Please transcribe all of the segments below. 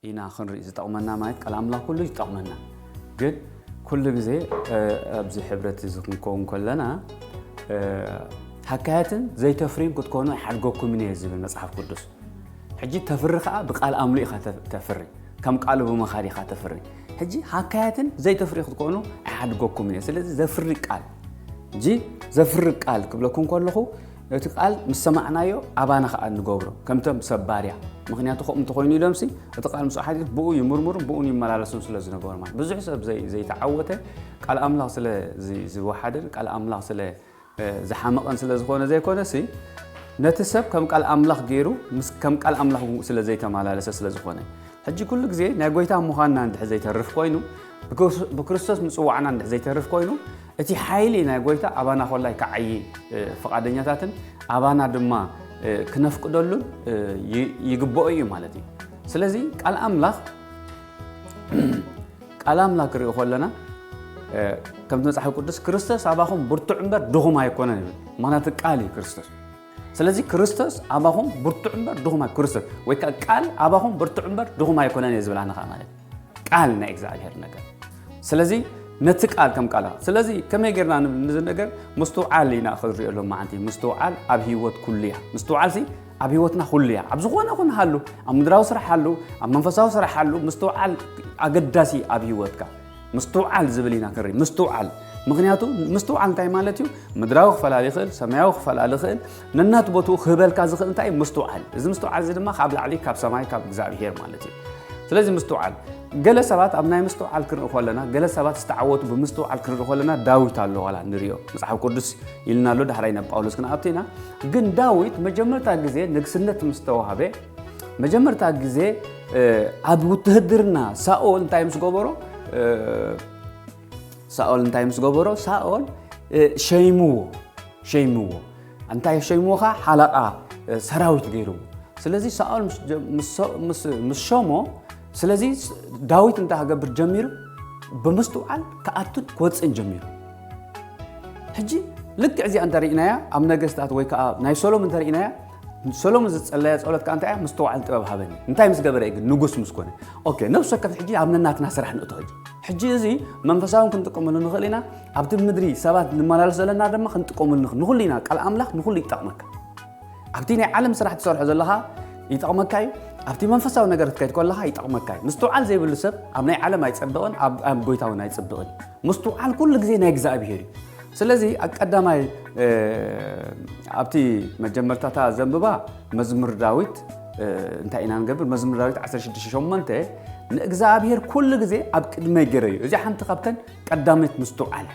ኢና ክንርኢ ዝጠቕመና፣ ማለት ቃል ኣምላኽ ኩሉ ይጠቕመና። ግን ኩሉ ግዜ ኣብዚ ሕብረት እዚ ክንከውን ከለና ሃካያትን ዘይተፍርዩን ክትኮኑ ኣይሓድገኩምን እየ ዝብል መጽሓፍ ቅዱስ። ሕጂ ተፍሪ ከኣ ብቃል ኣምሉ ኢኻ ተፍሪ፣ ከም ቃሉ ብምኻድ ኢኻ ተፍሪ። ሕጂ ሃካያትን ዘይተፍሪ ክትኮኑ ኣይሓድገኩምን እየ። ስለዚ ዘፍሪ ቃል፣ ሕጂ ዘፍሪ ቃል ክብለኩም ከለኹ እቲ ቃል ምስ ሰማዕናዮ ኣባና ከኣ ንገብሮ ከምቶም ሰብ ባርያ። ምክንያቱ ከምኡ እንተኾይኑ ኢሎምሲ እቲ ቃል ምስ ሓዲሩ ብኡ ይምርምሩን ብኡ ይመላለሱን ስለ ዝነበሩ፣ ማለት ብዙሕ ሰብ ዘይተዓወተ ቃል ኣምላኽ ስለ ዝወሓደን ቃል ኣምላኽ ስለ ዝሓመቐን ስለ ዝኾነ ዘይኮነሲ፣ ነቲ ሰብ ከም ቃል ኣምላኽ ገይሩ ምስ ከም ቃል ኣምላኽ ስለ ዘይተመላለሰ ስለ ዝኾነ። ሕጂ ኩሉ ግዜ ናይ ጎይታ ምዃንና እንድሕር ዘይተርፍ ኮይኑ፣ ብክርስቶስ ምጽዋዕና እንድሕር ዘይተርፍ ኮይኑ፣ እቲ ሓይሊ ናይ ጎይታ ኣባና ኮላይ ክዓዪ ፍቓደኛታትን ኣባና ድማ ክነፍቅደሉን ይግብኦ እዩ ማለት እዩ። ስለዚ ቃል ኣምላኽ ቃል ኣምላኽ ክሪኦ ከለና ከምቲ መጽሓፍ ቅዱስ ክርስቶስ ኣባኹም ብርቱዕ እምበር ድኹም ኣይኮነን ይብል። ምኽንያቱ ቃል እዩ ክርስቶስ። ስለዚ ክርስቶስ ኣባኹም ብርቱዕ እምበር ድኹም ኣይ ክርስቶስ ወይ ከዓ ቃል ኣባኹም ብርቱዕ እምበር ድኹም ኣይኮነን እየ ዝብል ኣነ ከዓ ማለት እዩ። ቃል ናይ እግዚኣብሔር ነገር። ስለዚ ነቲ ቃል ከም ቃል። ስለዚ ከመይ ጌርና ንብል ንዚ ነገር ምስትውዓል ኢና ክንሪኦ ሎም መዓንቲ። ምስትውዓል ኣብ ህይወት ኩሉ እያ። ምስትውዓል ሲ ኣብ ህይወትና ኩሉ እያ። ኣብ ዝኾነ ኩን ሃሉ፣ ኣብ ምድራዊ ስራሕ ሃሉ፣ ኣብ መንፈሳዊ ስራሕ ሃሉ ምስትውዓል ኣገዳሲ ኣብ ህይወትካ። ምስትውዓል ዝብል ኢና ክንርኢ። ምስትውዓል ምክንያቱ ምስትውዓል እንታይ ማለት እዩ? ምድራዊ ክፈላለ ይኽእል፣ ሰማያዊ ክፈላለ ይኽእል። ነናት ቦትኡ ክህበልካ ዝኽእል እንታይ እዩ? ምስትውዓል። እዚ ምስትውዓል እዚ ድማ ካብ ላዕሊ ካብ ሰማይ ካብ እግዚኣብሄር ማለት እዩ። ስለዚ ምስትውዓል ገለ ሰባት ኣብ ናይ ምስትውዓል ክንርኢ ከለና፣ ገለ ሰባት ዝተዓወቱ ብምስትውዓል ክንርኢ ከለና ዳዊት ኣሎ ዋላ ንሪኦ። መጽሓፍ ቅዱስ ኢልና ኣሎ፣ ዳሕራይ ናብ ጳውሎስ ክንኣቱ ኢና። ግን ዳዊት መጀመርታ ግዜ ንግስነት ምስ ተዋህበ፣ መጀመርታ ግዜ ኣብ ውትህድርና ሳኦል እንታይ ምስ ገበሮ ሳኦል እንታይ ምስ ገበሮ ሳኦል ሸይምዎ ሸይምዎ እንታይ ሸይምዎኻ ሓለቓ ሰራዊት ገይርዎ። ስለዚ ሳኦል ምስ ሸሞ ስለዚ ዳዊት እንታይ ክገብር ጀሚሩ ብምስትውዓል ክኣቱን ክወፅእን ጀሚሩ። ሕጂ ልክዕ እዚኣ እንተርኢናያ ኣብ ነገስታት ወይ ከዓ ናይ ሶሎሞን እንተርኢናያ ሶሎሞን ዝጸለያ ጸሎት ከኣ እንታይ እያ? ምስትውዓል ጥበብ ሃበኒ። እንታይ ምስ ገበረ እዩ ግን? ንጉስ ምስ ኮነ። ኦኬ፣ ነብሲ ወከፍ ሕጂ ኣብ ነናትና ስራሕ ንእቶ ሕጂ። ሕጂ እዚ መንፈሳውን ክንጥቀመሉ ንኽእል ኢና። ኣብቲ ምድሪ ሰባት ንመላለስ ዘለና ድማ ክንጥቀመሉ ንኽእል። ንኹሉ ኢና፣ ቃል ኣምላኽ ንኹሉ ይጠቕመካ። ኣብቲ ናይ ዓለም ስራሕ ትሰርሖ ዘለኻ ይጠቕመካ እዩ። ኣብቲ መንፈሳዊ ነገር ክትከይድ ከለኻ ይጠቕመካ እዩ። ምስትውዓል ዘይብሉ ሰብ ኣብ ናይ ዓለም ኣይጸብቕን፣ ኣብ፣ ኣብ ጎይታ እውን ኣይጸብቕን። ምስትውዓል ኩሉ ግዜ ናይ እግዚኣብሔር እዩ። ስለዚ ኣብ ቀዳማይ ኣብቲ መጀመርታታ ዘንብባ መዝሙር ዳዊት እንታይ ኢና ንገብር? መዝሙር ዳዊት ዓሰርተ ሽዱሽተ ሸሞንተ ንእግዚኣብሔር ኩሉ ግዜ ኣብ ቅድመይ ገይረዮ። እዚ ሓንቲ ካብተን ቀዳመት ምስትውዓል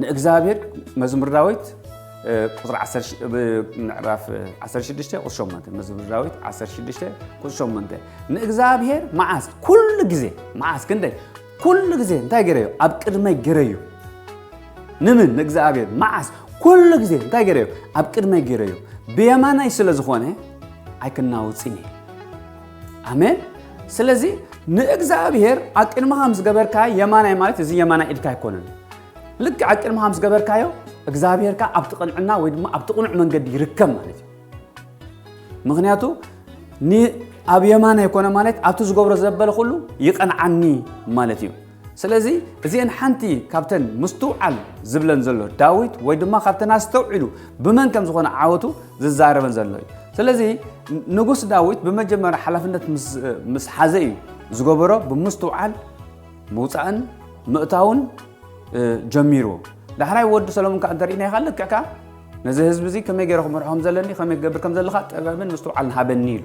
ንእግዚኣብሔር መዝሙር ዳዊት ቁፅሪ ምዕራፍ ዓሰርተ ሽዱሽተ ቁፅሪ ሸሞንተ መዝሙር ዳዊት ዓሰርተ ሽዱሽተ ቁፅሪ ሸሞንተ ንእግዚኣብሔር መዓስ ኩሉ ግዜ መዓስ ክንደይ ኩሉ ግዜ እንታይ ገይረዮ ኣብ ቅድመይ ገይረዮ። ንምን ንእግዚኣብሔር መዓስ ኩሉ ግዜ እንታይ ገይረዮ ኣብ ቅድመይ ገይረዮ። ብየማናይ ስለ ዝኾነ ኣይክናወፅን እየ። ኣሜን። ስለዚ ንእግዚኣብሔር ኣብ ቅድመኻ ምስ ገበርካ የማናይ ማለት እዚ የማናይ ኢድካ ኣይኮነን። ልክዕ ኣብ ቅድመኻ ምስ ገበርካዮ እግዚኣብሔር ከኣ ኣብቲ ቅንዕና ወይ ድማ ኣብቲ ቅኑዕ መንገዲ ይርከብ ማለት እዩ። ምክንያቱ ኣብ የማናይ ኮነ ማለት ኣብቲ ዝገብሮ ዘበለ ኩሉ ይቐንዓኒ ማለት እዩ። ስለዚ እዚአን ሓንቲ ካብተን ምስትውዓል ዝብለን ዘሎ ዳዊት ወይ ድማ ካብተን ኣስተውዒሉ ብመን ከም ዝኾነ ዓወቱ ዝዛረበን ዘሎ እዩ። ስለዚ ንጉስ ዳዊት ብመጀመርያ ሓላፍነት ምስ ሓዘ እዩ ዝገበሮ ብምስትውዓል ምውፃእን ምእታውን ጀሚርዎ። ዳሕራይ ወዲ ሰሎሞን ከዓ እንተርኢናዮ ከዓ ልክዕ ከዓ ነዚ ህዝቢ እዚ ከመይ ገይረ ክመርሖም ዘለኒ ከመይ ክገብር ከም ዘለካ ጥበብን ምስትውዓልን ሃበኒ ኢሉ።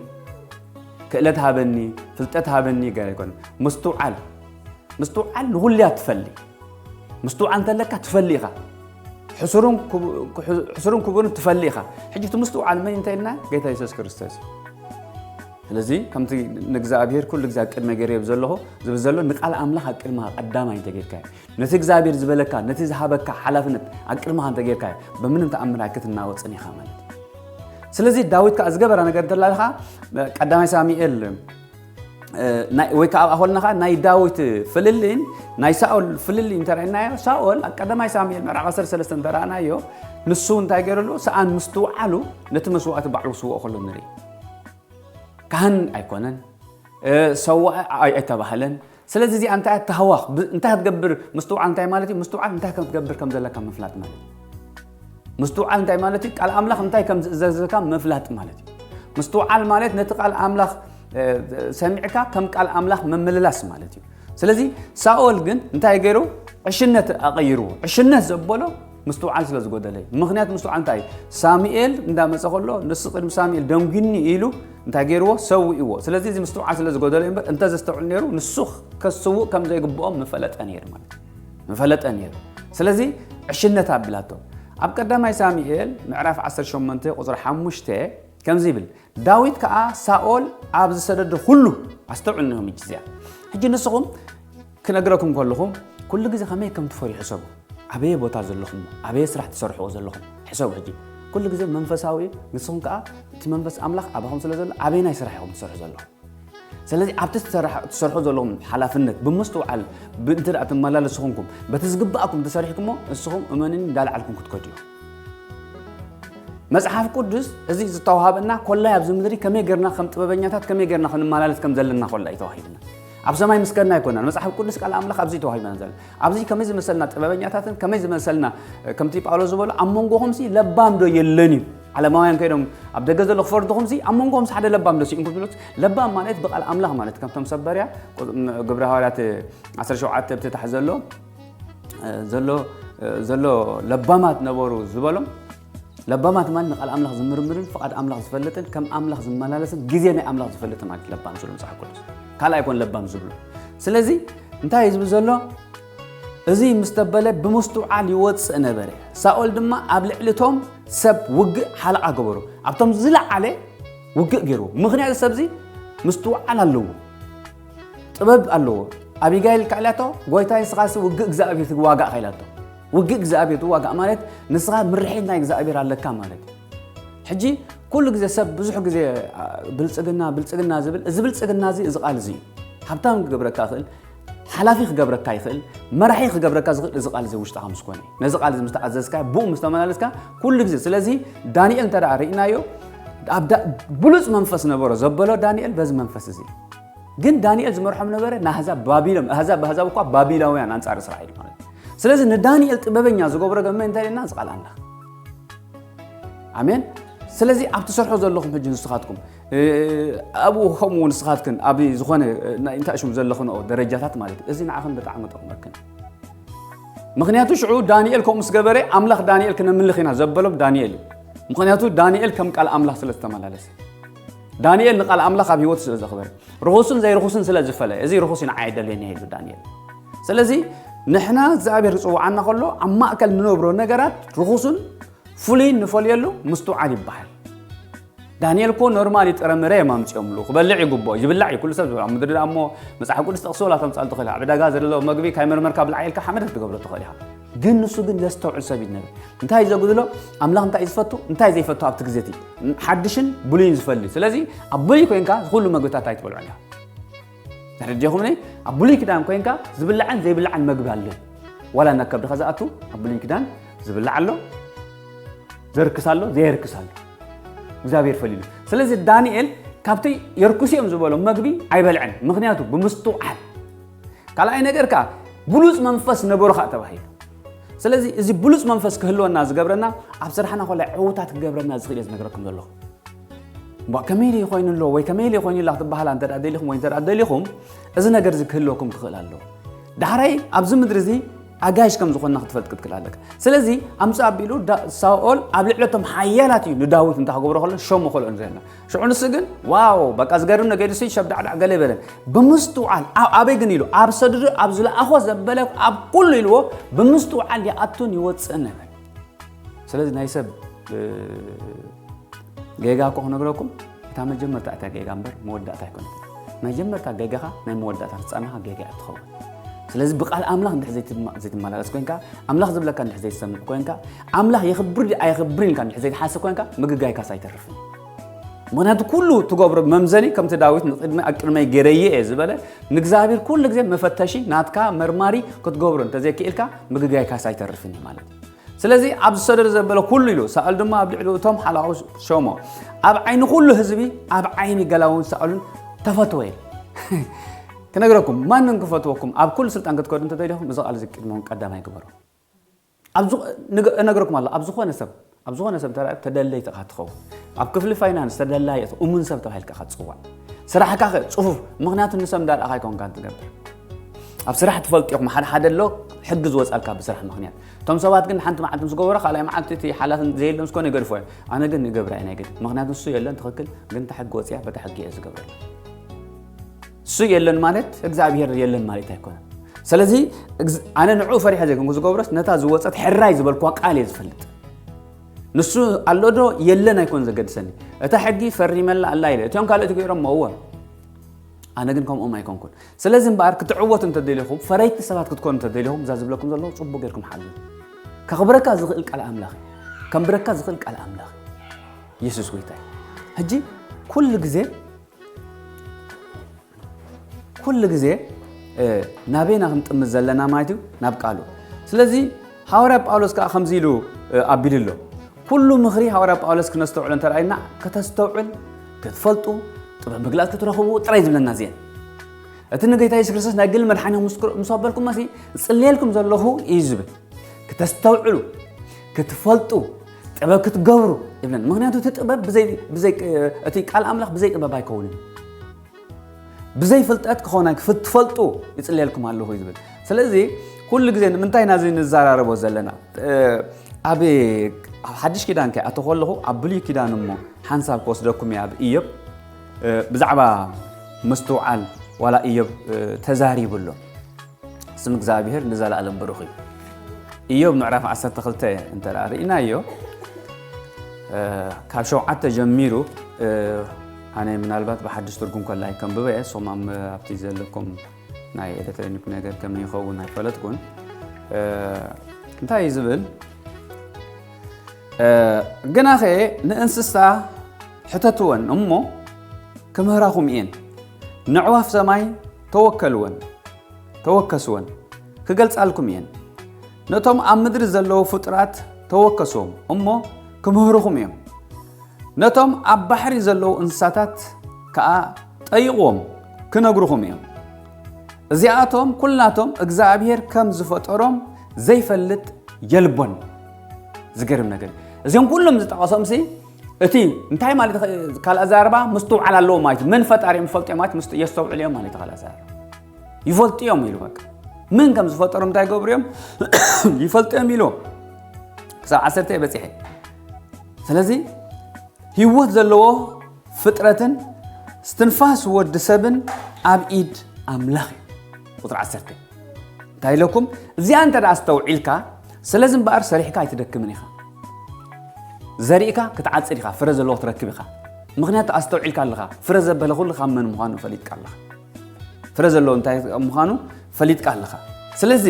ክእለት ሃበኒ፣ ፍልጠት ሃበኒ ገለ ኣይኮነ። ምስትውዓል ምስትውዓል ንኹልያ ትፈሊ። ምስትውዓል እንተለካ ትፈሊ ኢኻ። ሕሱርን ክቡርን ትፈሊ ኢኻ። ሕጂ እቲ ምስትውዓል መን እንታይ ኢልና? ጌታ የሱስ ክርስቶስ እዩ። ስለዚ ከምቲ ንእግዚኣብሔር ኩሉ ግዜ ኣብ ቅድመ ገይረዮ ዘለኹ ዝብል ዘሎ ንቃል ኣምላኽ ኣብ ቅድመኻ ቀዳማይ እንተጌርካዮ ነቲ እግዚኣብሔር ዝበለካ ነቲ ዝሃበካ ሓላፍነት ኣብ ቅድመኻ እንተጌርካዮ ብምንም ተኣምር ኣይክትናወፅን ኢኻ ማለት እዩ። ስለዚ ዳዊት ከዓ ዝገበራ ነገር እንተላለኻ ቀዳማይ ሳሙኤል ወይ ከዓ ኣብኣ ከለና ናይ ዳዊት ፍልልይን ናይ ሳኦል ፍልልይ እንተረእናዮ ሳኦል ኣብ ቀዳማይ ሳሙኤል ምዕራፍ ዓሰርተ ሰለስተ እንተረኣናዮ ንሱ እንታይ ገይሩ ኣሎ ሰኣን ምስትውዓሉ ነቲ መስዋእቲ ባዕሉ ክስውኦ ከሎ ንርኢ። ካህን ኣይኮነን፣ ሰዋእ ኣይተባህለን። ስለዚ እዚኣ እንታይ ኣተሃዋኽ እንታይ ክትገብር ምስትውዓል እንታይ ማለት እዩ? ምስትውዓል እንታይ ከም ትገብር ከም ዘለካ ምፍላጥ ማለት እዩ። ምስትውዓል እንታይ ማለት እዩ? ቃል ኣምላኽ እንታይ ከም ዝእዘዘካ ምፍላጥ ማለት እዩ። ምስትውዓል ማለት ነቲ ቃል ኣምላኽ ሰሚዕካ ከም ቃል ኣምላኽ ምምልላስ ማለት እዩ። ስለዚ ሳኦል ግን እንታይ ገይሩ? ዕሽነት ኣቐይርዎ። ዕሽነት ዘበሎ ምስትውዓል ስለ ዝጎደለ እዩ። ምኽንያት ምስትውዓል እንታይ እዩ? ሳሙኤል እንዳመፀ ከሎ ንሱ ቅድሚ ሳሙኤል ደንጉኒ ኢሉ እንታይ ገይርዎ? ሰዊእዎ። ስለዚ እዚ ምስትውዓል ስለ ዝጎደለ እምበር እንተ ዘስተውዕል ነይሩ ንሱ ከስውእ ከም ዘይግብኦም ምፈለጠ ነይሩ ማለት እዩ። ምፈለጠ ነይሩ። ስለዚ ዕሽነት ኣቢላቶ። ኣብ ቀዳማይ ሳሙኤል ምዕራፍ ዓሰርተ ሸሞንተ ቁፅሪ ሓሙሽተ ከምዚ ይብል፣ ዳዊት ከኣ ሳኦል ኣብ ዝሰደዶ ኩሉ፣ ኣስተውዕሉ ንኹም እዚኣ። ሕጂ ንስኹም ክነግረኩም ከለኹም ኩሉ ግዜ ከመይ ከም ትፈርሑ ሕሰቡ። ኣበየ ቦታ ዘለኹም፣ ኣበየ ስራሕ ትሰርሕዎ ዘለኹም ሕሰቡ። ሕጂ ኩሉ ግዜ መንፈሳዊ እዩ። ንስኹም ከኣ እቲ መንፈስ ኣምላኽ ኣባኹም ስለ ዘሎ ኣበየናይ ስራሕ ኢኹም ትሰርሑ ዘለኹም። ስለዚ ኣብቲ ትሰርሖ ዘለኹም ሓላፍነት ብምስትውዓል እንተ ትመላለሱ ኹንኩም በቲ ዝግባእኩም ተሰሪሕኩሞ ንስኹም እመንኒ እንዳልዓልኩም ክትከዱ እዩ። መጽሓፍ ቅዱስ እዚ ዝተዋሃበና ኮላይ ኣብዚ ምድሪ ከመይ ጌርና ከም ጥበበኛታት ከመይ ጌርና ክንመላለስ ከም ዘለና ኮላ እዩ ተዋሂብና። ኣብ ሰማይ ምስ ከድና ኣይኮናን። መጽሓፍ ቅዱስ ቃል ኣምላኽ ኣብዚ ተዋሂብና ዘሎ። ኣብዚ ከመይ ዝመሰልና ጥበበኛታትን ከመይ ዝመሰልና ከምቲ ጳውሎስ ዝበሎ ኣብ መንጎኹምሲ ለባም ዶ የለን እዩ። ዓለማውያን ከይዶም ኣብ ደገ ዘሎ ክፈርድኹምሲ ኣብ መንጎኹምሲ ሓደ ለባም ዶ ስኢንኩም ትብሉት። ለባም ማለት ብቃል ኣምላኽ ማለት ከምቶም ሰበርያ ግብረ ሃዋርያት ዓሰርተ ሸውዓተ ብቲ ታሕ ዘሎ ዘሎ ዘሎ ለባማት ነበሩ ዝበሎም ለባማት ማለት ንቃል ኣምላኽ ዝምርምርን ፍቓድ ኣምላኽ ዝፈልጥን ከም ኣምላኽ ዝመላለስን ግዜ ናይ ኣምላኽ ዝፈልጥ ማለት ለባም ዝብሎ መጽሓፍ ቅዱስ ካልኣይ ኣይኮን ለባም ዝብሎ። ስለዚ እንታይ እዩ ዝብል ዘሎ? እዚ ምስ ተበለ ብምስትውዓል ይወጽእ ነበረ። ሳኦል ድማ ኣብ ልዕሊ እቶም ሰብ ውግእ ሓለቓ ገበሩ። ኣብቶም ዝለዓለ ውግእ ገይርዎ። ምኽንያቱ ሰብዚ ምስትውዓል ኣለዎ። ጥበብ ኣለዎ። ኣቢጋይል ካዕላቶ ጎይታይ ንስኻሲ ውግእ እግዚኣብሔር ትዋጋእ ካይላቶ። ውግእ እግዚኣብሔር ትዋጋእ ማለት ንስኻ ምርሒት ናይ እግዚኣብሔር ኣለካ ማለት እዩ። ሕጂ ኩሉ ግዜ ሰብ ብዙሕ ግዜ ብልጽግና ብልጽግና ዝብል እዚ ብልጽግና እዚ እዚ ቃል እዚ እዩ። ሃብታም ክገብረካ ይኽእል፣ ሓላፊ ክገብረካ ይኽእል፣ መራሒ ክገብረካ ዝኽእል እዚ ቃል እዚ ውሽጥኻ ምስ ኮነ ነዚ ቃል እዚ ምስ ተኣዘዝካ ብኡ ምስ ተመላለስካ ኩሉ ግዜ። ስለዚ ዳንኤል እንተ ደኣ ርኢናዮ ብሉጽ መንፈስ ነበሮ ዘበሎ ዳንኤል በዚ መንፈስ እዚ። ግን ዳንኤል ዝመርሖም ነበረ ንኣህዛብ ባቢሎም ኣህዛብ ኣህዛብ እኳ ባቢላውያን ኣንጻር እስራኤል ማለት እዩ። ስለዚ ንዳንኤል ጥበበኛ ዝገብሮ ገመ እንታይ ኢልና እዚ ቃል ኣምላኽ ኣሜን። ስለዚ ኣብ ትሰርሖ ዘለኹም ሕጂ ንስኻትኩም ኣብኡ ከምኡ ንስኻትክን ኣብ ዝኾነ እንታይ ሽም ዘለኽንኦ ደረጃታት ማለት እዩ። እዚ ንዓኽን ብጣዕሚ ጠቕመክን። ምኽንያቱ ሽዑ ዳንኤል ከምኡ ምስ ገበረ ኣምላኽ ዳንኤል ክነምልኽ ኢና ዘበሎም ዳንኤል እዩ። ምኽንያቱ ዳንኤል ከም ቃል ኣምላኽ ስለ ዝተመላለሰ ዳንኤል ንቃል ኣምላኽ ኣብ ህይወቱ ስለ ዘኽበረ ርኹስን ዘይርኹስን ስለ ዝፈለ እዚ ርኹስ እዩ ንዓይ ኣይደልየኒ ኢሉ ዳንኤል። ስለዚ ንሕና እግዚኣብሔር ዝፅውዓና ከሎ ኣብ ማእከል ንነብሮ ነገራት ርኹስን ፍሉይ ንፈልየሉ ምስትውዓል ይበሃል። ዳንኤል እኮ ኖርማል እዩ ጥረ ምረ እዮም ኣምፅኦምሉ ክበልዕ ይግብኦ ይብላዕ እዩ ኩሉ ሰብ ዝበላ ምድሪ ዳ እሞ መፅሓፍ ቅዱስ ጠቕሲ ወላ ተምፃል ትኽእል ኣብ ዕዳጋ ዘሎ መግቢ ካይመርመርካ ብልዓ ኢልካ ሓመድ ክትገብሮ ትኽእል ኢኻ። ግን ንሱ ግን ዘስተውዕል ሰብ ይነበ እንታይ ዘጉድሎ ኣምላኽ እንታይ ዝፈቱ እንታይ ዘይፈቱ ኣብቲ ግዜ እቲ ሓድሽን ብሉይን ዝፈሊ ስለዚ ኣብ ብሉይ ኮይንካ ዝኩሉ መግብታት ኣይትበልዖ ኢኻ። ተረዲኹምኒ? ኣብ ብሉይ ኪዳን ኮይንካ ዝብላዕን ዘይብላዕን መግቢ ኣሎ። ዋላ ናብ ከብድኻ ዝኣቱ ኣብ ብሉይ ኪዳን ዝብላዕ ኣሎ፣ ዘርክስ ኣሎ፣ ዘየርክስ ኣሎ። እግዚኣብሔር ፈሊሉ። ስለዚ ዳንኤል ካብቲ የርኩስ እዮም ዝበሎም መግቢ ኣይበልዐን። ምኽንያቱ ብምስትውዓል። ካልኣይ ነገር ከኣ ብሉጽ መንፈስ ነበሩ ከኣ ተባሂሉ። ስለዚ እዚ ብሉጽ መንፈስ ክህልወና ዝገብረና ኣብ ስራሕና ኮላይ ዕውታት ክገብረና ዝኽእል እየ ዝነግረኩም ዘለኹ። እምበኣር ከመይ ኢሉ ኮይኑ ኣሎ ወይ ከመይ ኢሉ ኮይኑ ኢላ ክትበሃላ እንተ ደኣ ደሊኹም ወይ እንተ ደኣ ደሊኹም እዚ ነገር እዚ ክህልወኩም ክኽእል ኣለዎ። ዳሕራይ ኣብዚ ምድሪ እዚ ኣጋይሽ ከም ዝኾንና ክትፈልጥ ክትክእል ኣለካ። ስለዚ ኣምጽእ ኣቢሉ ዳ- ሳኦል ኣብ ልዕለቶም ሓያላት እዩ ንዳዊት እንታይ ክገብሮ ከሎ ሸሞ ከሎ ንሪአና። ሽዑ ንሱ ግን ዋው በቃ ዝገርም ነገዱ ሲ ሸብዳዕዳዕ ገለ ይበለን ብምስትውዓል ኣብ ኣበይ ግን ኢሉ ኣብ ሰድሪ ኣብ ዝለኣኾ ዘበለ ኣብ ኩሉ ኢልዎ ብምስትውዓል ይኣቱን ይወፅእን ነበር። ስለዚ ናይ ሰብ እ፣ ጌጋ እኮ ክነግረኩም እታ መጀመርታ እታ ጌጋ እምበር መወዳእታ ኣይኮነትን። መጀመርታ ጌጋኻ ናይ መወዳእታ ፍጻሜኻ ጌጋ እያ ትኸውን። ስለዚ ብቃል ኣምላኽ እንድሕር ዘይትማ- ዘይትመላለስ ኮይንካ ኣምላኽ ዝብለካ እንድሕር ዘይትሰምዕ ኮይንካ ኣምላኽ የኽብር ድዩ ኣየኽብርን ኢልካ እንድሕር ዘይትሓስብ ኮይንካ ምግጋይካስ ኣይተርፍን። ምክንያቱ ኩሉ ትገብሮ መምዘኒ ከምቲ ዳዊት ንቅድሚ ኣብ ቅድመይ ገይረየ እየ ዝበለ ንእግዚኣብሔር ኩሉ ግዜ መፈተሺ ናትካ መርማሪ ክትገብሮ እንተዘይክኢልካ ምግጋይካስ ኣይተርፍን እዩ ማለት እዩ። ስለዚ ኣብ ዝሰደዶ ዘበለ ኩሉ ኢሉ ሳኦል ድማ ኣብ ልዕሊ እቶም ሓላቑ ሸሞ ኣብ ዓይኒ ኩሉ ህዝቢ ኣብ ዓይኒ ገላውን ሳኦልን ተፈትወ ኢሉ ክነግረኩም፣ ማንም ክፈትወኩም፣ ኣብ ኩሉ ስልጣን ክትከዱ እንተደሊኹም፣ እዚ ቃል እዚ ቅድሚ ቀዳማይ ግበሩ። ኣብ ዝኸ-፣ ንገ-፣ እነግረኩም ኣሎ፣ ኣብ ዝኾነ ሰብ፣ ኣብ ዝኾነ ሰብ እንተ ተደለይቲ ኢኻ ትኸውን። ኣብ ክፍሊ ፋይናንስ ተደላይ ኢኻ፣ እሙን ሰብ ተባሂልካ ኢኻ ትጽዋዕ። ስራሕካ ኸ ጽፉፍ፣ ምኽንያቱ ንሰብ እንዳረኣኻ ኣይኮንካን ትገብር። ኣብ ስራሕ ትፈልጡ ኢኹም፣ ሓደ ሓደ ኣሎ ሕጊ ዝወጻልካ ብስራሕ ምኽንያት። እቶም ሰባት ግን ሓንቲ መዓልቲ ምስ ገበሮ፣ ካልኣይ መዓልቲ እቲ ሓላፊ ዘየለ ምስ ኮነ ይገድፎ እዮም። ኣነ ግን ይገብራ እየ ናይ ግድ። ምኽንያቱ ንሱ የለን ትኽክል፣ ግን እታ ሕጊ ወጽያ በታ ሕጊ እየ ዝገብረላ። እሱ የለን ማለት እግዚኣብሔር የለን ማለት ኣይኮነን። ስለዚ እግዝ-፣ ኣነ ንዕኡ ፈሪሐ ዘይኮንኩ ዝገብሮስ ነታ ዝወጸት ሕራይ ዝበልኩዋ ቃል እየ ዝፈልጥ። ንሱ ኣሎ ዶ የለን ኣይኮን ዘገድሰኒ። እታ ሕጊ ፈሪመላ ኣላ ኢለ። እቲኦም ካልኦት ገይሮም እሞ እወ። ኣነ ግን ከምኦም ኣይኮንኩን። ስለዚ እምበኣር ክትዕወቱ እንተደሊኹም፣ ፈረይቲ ሰባት ክትኮኑ እንተደሊኹም፣ እዛ ዝብለኩም ዘለኹ ጽቡቕ ጌርኩም ሓዙ። ከኽብረካ ዝኽእል ቃል ኣምላኽ እዩ። ከንብረካ ዝኽእል ቃል ኣምላኽ እዩ። የሱስ ጎይታ እዩ። ሕጂ ኩሉ ግዜ ኩሉ ግዜ፣ እ፣ ናበይና ክንጥምት ዘለና ማለት እዩ? ናብ ቃሉ። ስለዚ ሃዋርያ ጳውሎስ ከኣ ከምዚ ኢሉ፣ እ፣ ኣቢሉ ኣሎ። ኩሉ ምኽሪ ሃዋርያ ጳውሎስ ክነስተውዕሎ እንተ ረኣይና፣ ከተስተውዕል፣ ክትፈልጡ፣ ጥበብ ምግላጽ ክትረኽቡ ጥራይ ዝብለና እዚአን። እቲ ንጌታ የሱስ ክርስቶስ ናይ ግል መድሓኒ ምስ ክር-፣ ምስ ኣበልኩምሲ፣ ዝጽልየልኩም ዘለኹ እዩ ዝብል። ክተስተውዕሉ፣ ክትፈልጡ፣ ጥበብ ክትገብሩ ይብለና። ምኽንያቱ እቲ ጥበብ ብዘይ፣ ብዘይ፣ እቲ ቃል ኣምላኽ ብዘይ ጥበብ ኣይከውንን። ብዘይ ፍልጠት ክኾን ኣይ-፣ ክፍ-፣ ክትፈልጡ ይጽልየልኩም ኣለኹ እዩ ዝብል። ስለዚ ኩሉ ግዜ ንምንታይ ናዚ ንዘራረቦ ዘለና? እ፣ ኣብ፣ ኣብ ሓድሽ ኪዳን ከይኣተኹ ከለኹ ኣብ ብሉይ ኪዳን እሞ ሓንሳብ ክወስደኩም እየ ኣብ ኢዮብ፣ እ፣ ብዛዕባ ምስትውዓል ዋላ ኢዮብ፣ እ፣ ተዛሪቡ ኣሎ። ስም እግዚኣብሔር ንዘለኣለም ብሩኽ እዩ። ኢዮብ ምዕራፍ ዓሰርተ ክልተ እንተ ደኣ ርኢናዮ፣ እ፣ ካብ ሸውዓተ ጀሚሩ፣ እ፣ ኣነ ምናልባት ብሓድሽ ትርጉም ከላ ከንብበ እየ፣ እሶም ኣብ፣ ኣብቲ ዘለኩም ናይ ኤሌክትሮኒክ ነገር ከመይ ይኸውን ኣይፈለጥኩን። እ፣ እንታይ እዩ ዝብል? እ፣ ግናኸ ንእንስሳ ሕተትወን እሞ ክምህራኹም እየን፣ ንዕዋፍ ሰማይ ተወከልወን። ተወከስወን፣ ክገልጻልኩም እየን። ነቶም ኣብ ምድሪ ዘለዉ ፍጡራት ተወከስዎም እሞ ክምህርኹም እዮም። ነቶም ኣብ ባሕሪ ዘለዉ እንስሳታት ከኣ ጠይቕዎም፣ ክነግሩኹም እዮም። እዚኣቶም ኩላቶም እግዚኣብሔር ከም ዝፈጠሮም ዘይፈልጥ የልቦን። ዝገርም ነገር እዩ። እዚኦም ኩሎም ዝጠቐሶምሲ እቲ እንታይ ማለት ይኸ-፣ ካልእ ኣዘራርባ ምስትውዓል ኣለዎ ማለት እዩ። መን ፈጣሪኦም ይፈልጡ እዮም ማለት ምስት-፣ የስተውዕሉ እዮም ማለት እዩ። ካልእ ኣዘራርባ ይፈልጡ እዮም ኢሉ በቃ። መን ከም ዝፈጠሮም እንታይ ይገብሩ እዮም ይፈልጡ እዮም ኢሉ ክሳብ ዓሰርተ እየ በጺሐ። ስለዚ ህይወት ዘለዎ ፍጥረትን እስትንፋስ ወዲ ሰብን ኣብ ኢድ ኣምላኽ እዩ። ቁጽሪ ዓሰርተ እንታይ ኢለኩም? እዚኣ እንተ ደኣ ኣስተውዒልካ፣ ስለዚ እምበኣር ሰሪሕካ ኣይትደክምን ኢኻ። ዘሪእካ ክትዓጽድ ኢኻ፣ ፍረ ዘለዎ ክትረክብ ኢኻ። ምኽንያቱ ኣስተውዒልካ ኣለኻ፣ ፍረ ዘበለ ኩሉ ካብ መን ምዃኑ ፈሊጥካ ኣለኻ። ፍረ ዘለዎ እንታይ ምዃኑ ፈሊጥካ ኣለኻ። ስለዚ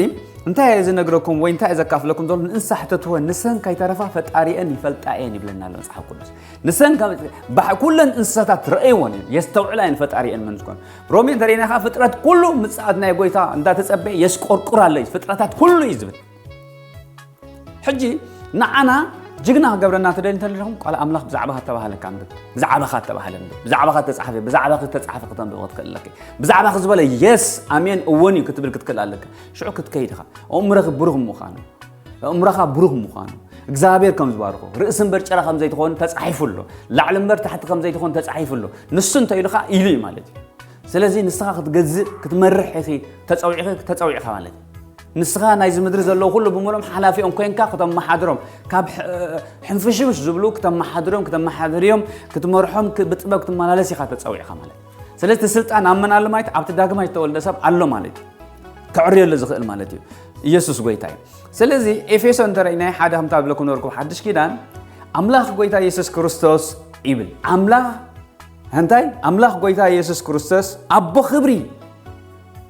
እንታይ እየ ዝነግረኩም ወይ እንታይ እየ ዘካፍለኩም ዘሎ? ንእንስሳ ሕተትወን፣ ንሰን ከይተረፋ ፈጣሪአን ይፈልጣ እየን ይብለና ኣሎ መጽሓፍ ቅዱስ። ንሰን ከም-፣ ባሕ-፣ ኩለን እንስሳታት ረእይወን እየን፣ የስተውዕላ እየን ፈጣሪአን መን ዝኾነ። ሮሜ እንተሪእና ኸዓ ፍጥረት ኩሉ ምጽኣት ናይ ጎይታ እንዳተጸበየ የስቆርቁር ኣሎ እዩ። ፍጥረታት ኩሉ እዩ ዝብል። ሕጂ ንዓና ጅግና ክገብረና ትደሊ እንተለኹም፣ ቃል ኣምላኽ ብዛዕባኻ እተባህለ እካ ኣንብብ። ብዛዕባኻ እተባህለ ኣንብብ። ብዛዕባኻ እተጻሕፈ፣ ብዛዕባኺ እተጻሕፈ ክተንብቦ ክትክእል ኣለኪ። ብዛዕባኺ ዝበለ የስ፣ ኣሜን፣ እወን እዩ ክትብል ክትክእል ኣለኪ። ሽዑ ክትከይድ ኢኻ። ኣእምሮኺ ብሩኽ ምዃኑ፣ ኣእምሮኻ ብሩኽ ምዃኑ፣ እግዚኣብሔር ከም ዝባርኾ፣ ርእሲ እምበር ጭራ ከም ዘይትኾን ተጻሒፉ ኣሎ። ላዕሊ እምበር ታሕቲ ከም ዘይትኾን ተጻሒፉ ኣሎ። ንሱ እንተ ኢሉ ኸዓ ኢሉ እዩ ማለት እዩ። ስለዚ ንስኻ ክትገዝእ፣ ክትመርሕ ኢኺ ተጸዊዕኺ፣ ተጸዊዕኻ ማለት እዩ። ንስኻ ናይዚ ምድሪ ዘለዉ ኩሉ ብምሉኦም ሓላፊኦም ኮንካ ክተመሓድሮም፣ ካብ ሕ-፣ ሕንፍሽፍሽ ዝብሉ ክተመሓድሮም፣ ክተመሓድርዮም፣ ክትመርሖም፣ ክ-፣ ብጥበብ ክትመላለስ ኢኻ ተጸዊዕኻ ማለት እዩ። ስለዚ እቲ ስልጣን ኣብ መን ኣሎ ማለት ኣብቲ ዳግማይ ዝተወልደ ሰብ ኣሎ ማለት እዩ። ከዕርየሉ ዝኽእል ማለት እዩ። ኢየሱስ ጎይታ እዩ። ስለዚ ኤፌሶን እንተ ረኢናዮ ሓደ ከምታ ዝብለኩም ነበርኩ ሓድሽ ኪዳን ኣምላኽ ጎይታ ኢየሱስ ክርስቶስ ይብል። ኣምላኽ እንታይ? ኣምላኽ ጎይታ ኢየሱስ ክርስቶስ ኣቦ ክብሪ።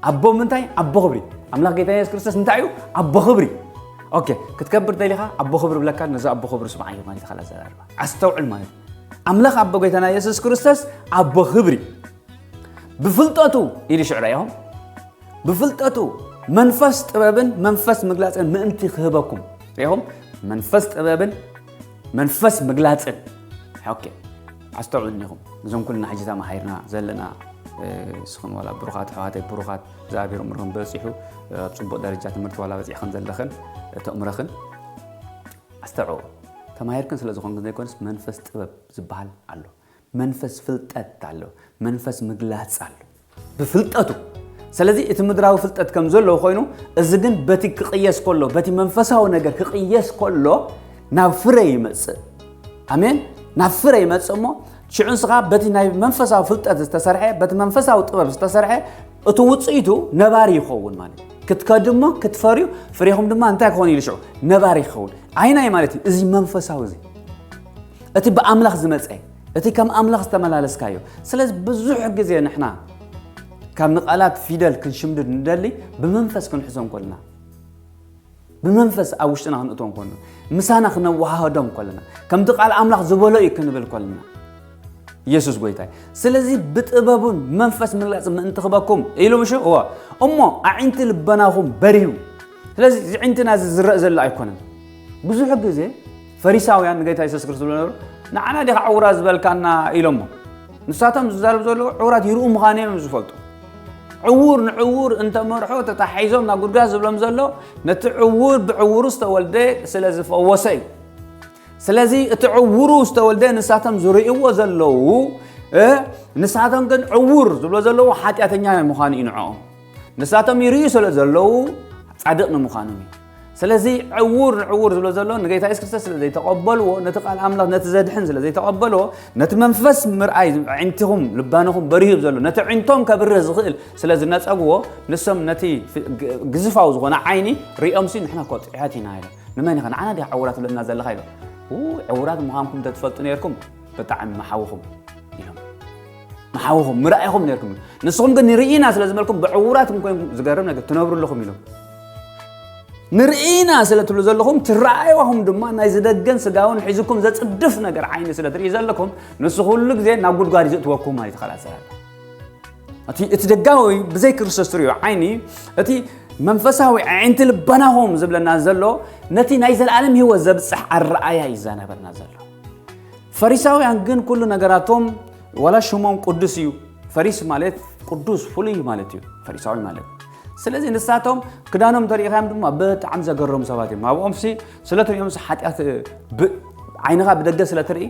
ኣቦ ምንታይ? ኣቦ ክብሪ። ኣምላኽ ጎይታ ኢየሱስ ክርስቶስ እንታይ እዩ? ኣቦ ክብሪ። ኦኬ፣ ክትከብር ደሊኻ ኣቦ ክብሪ ብለካ ነዚ ኣቦ ክብሪ ስምዓዮ ማለት እዩ። ካልእ ኣዘራርባ ኣስተውዕል ማለት እዩ። ኣምላኽ ኣቦ ጎይታና ኢየሱስ ክርስቶስ ኣቦ ክብሪ። ብፍልጠቱ ኢሉ ሽዑ ርኣይኹም፣ ብፍልጠቱ መንፈስ ጥበብን መንፈስ ምግላጽን ምእንቲ ክህበኩም። ርኢኹም? መንፈስ ጥበብን መንፈስ ምግላጽን። ኦኬ። ኣስተውዕሉ እኒኹም። እዞም ኩልና ሕጂ ተማሂርና ዘለና ንስኹም ዋላ ብሩኻት ኣሕዋተይ፣ ብሩኻት እግዚኣብሔር እምርኹም በጺሑ ኣብ ጽቡቕ ደረጃ ትምህርቲ ዋላ በጺሕኽን ዘለኽን ተእምረኽን ኣስተውዕኦ። ተማሂርክን ስለ ዝኾንክን ዘይኮነስ መንፈስ ጥበብ ዝበሃል ኣሎ። መንፈስ ፍልጠት ኣሎ። መንፈስ ምግላጽ ኣሎ። ብፍልጠቱ። ስለዚ እቲ ምድራዊ ፍልጠት ከም ዘሎ ኮይኑ፣ እዚ ግን በቲ ክቕየስ ከሎ፣ በቲ መንፈሳዊ ነገር ክቕየስ ከሎ ናብ ፍረ ይመጽእ። ኣሜን። ናብ ፍረ ይመጽእ እሞ ሽዑ ንስኻ በቲ ናይ መንፈሳዊ ፍልጠት ዝተሰርሐ፣ በቲ መንፈሳዊ ጥበብ ዝተሰርሐ እቲ ውጽኢቱ ነባሪ ይኸውን ማለት እዩ። ክትከዱ እሞ ክትፈርዩ፣ ፍሬኹም ድማ እንታይ ክኾን ኢሉ ሽዑ ነባሪ ይኸውን። ኣይናይ ማለት እዩ። እዚ መንፈሳዊ እዚ እቲ ብኣምላኽ ዝመጸ፣ እቲ ከም ኣምላኽ ዝተመላለስካዮ። ስለዚ ብዙሕ ግዜ ንሕና ካብ ንቃላት ፊደል ክንሽምድድ ንደሊ ብመንፈስ ክንሕዞም ከለና፣ ብመንፈስ ኣብ ውሽጥና ክንእትዎም ከለና፣ ምሳና ክነወሃህዶም ከለና፣ ከምቲ ቃል ኣምላኽ ዝበሎ እዩ ክንብል ከለና፣ ኢየሱስ ጎይታ እዩ። ስለዚ ብጥበቡን መንፈስ ምግላጽ ምእንቲ ክበኩም ኢሉ ምሽ እዋ እሞ ኣዒንቲ ልበናኹም በርሁ። ስለዚ እዚ ዕንትና እዚ ዝረእ ዘሎ ኣይኮነን። ብዙሕ ግዜ ፈሪሳውያን ንጌታ የሱስ ክርስቶስ ዝብሎ ነበሩ፣ "ንዓና ዲኻ ዕውራት ዝበልካና?" ኢሎሞ። ንሳቶም ዝዛረቡ ዘለዉ ዕውራት ይርኡ ምዃኑ እዮም ዝፈልጡ። ዕዉር ንዕዉር እንተመርሖ ተታሒዞም ናብ ጉድጓድ ዝብሎም ዘሎ ነቲ ዕዉር ብዕውሩ ዝተወልደ ስለ ዝፈወሰ እዩ። ስለዚ እቲ ዕውሩ ዝተወልደ ንሳቶም ዝርእይዎ ዘለዉ፣ እ፣ ንሳቶም ግን ዕዉር ዝብሎ ዘለዉ ሓጢኣተኛ ምዃኑ እዩ ንዕኦም። ንሳቶም ይርእዩ ስለ ዘለዉ ጻድቕ ንምዃኖም እዩ። ስለዚ ዕዉር ንዕዉር ዝብሎ ዘሎ ንጌታ የሱስ ክርስቶስ ስለ ዘይተቐበልዎ፣ ነቲ ቃል ኣምላኽ ነቲ ዘድሕን ስለ ዘይተቐበልዎ፣ ነቲ መንፈስ ምርኣይ ኣዒንትኹም ልባንኹም በሪሁ ዘሎ ነቲ ኣዒንቶም ከብርህ ዝኽእል ስለ ዝነጸግዎ፣ ንሶም ነቲ ፍ-፣ ግ-፣ ግዝፋዊ ዝኾነ ዓይኒ ሪኦምሲ ንሕና እኮ ጥዑያት ኢና ኢሎም። ንመን ኢኻ ንዓና ዲኻ ዕውራት ትብለና ዘለኻ ኢሎም። ው፣ ዕውራት ምዃንኩም እንተትፈልጡ ነርኩም ብጣዕሚ መሓውኹም ኢሎም። መሓውኹም ምርኣይኹም ነርኩም። ንስኹም ግን ንርኢና ስለ ዝበልኩም ብዕውራት እንኮይም ዝገርም ነገር ትነብሩ ኣለኹም ኢሎም። ንርኢና ስለ ትብሉ ዘለኹም ትረኣይዋኹም ድማ ናይ ዝደገን ስጋውን ሒዝኩም ዘጽድፍ ነገር ዓይኒ ስለ ትርኢ ዘለኩም ንሱ ኩሉ ግዜ ናብ ጉድጓድ እዩ ዝእትወኩም ማለት ይኽእል ኣዘራርባ። እቲ፣ እቲ ደጋዊ ብዘይ ክርስቶስ ትርእዮ ዓይኒ፣ እቲ መንፈሳዊ ኣዒንቲ ልበናኹም ዝብለና ዘሎ ነቲ ናይ ዘለኣለም ህይወት ዘብጽሕ ኣረኣያ እዩ ዝዛነበና ዘሎ። ፈሪሳውያን ግን ኩሉ ነገራቶም ዋላ ሽሞም ቅዱስ እዩ። ፈሪስ ማለት ቅዱስ ፍሉይ ማለት እዩ። ፈሪሳዊ ማለት። ስለዚ ንሳቶም ክዳኖም ተሪኢኻዮም ድማ ብጣዕሚ ዘገረሙ ሰባት እዮም። ኣብኦምሲ ስለ ትሪኦምሲ ሓጢኣት ብ-፣ ዓይንኻ ብደገ ስለ ትርኢ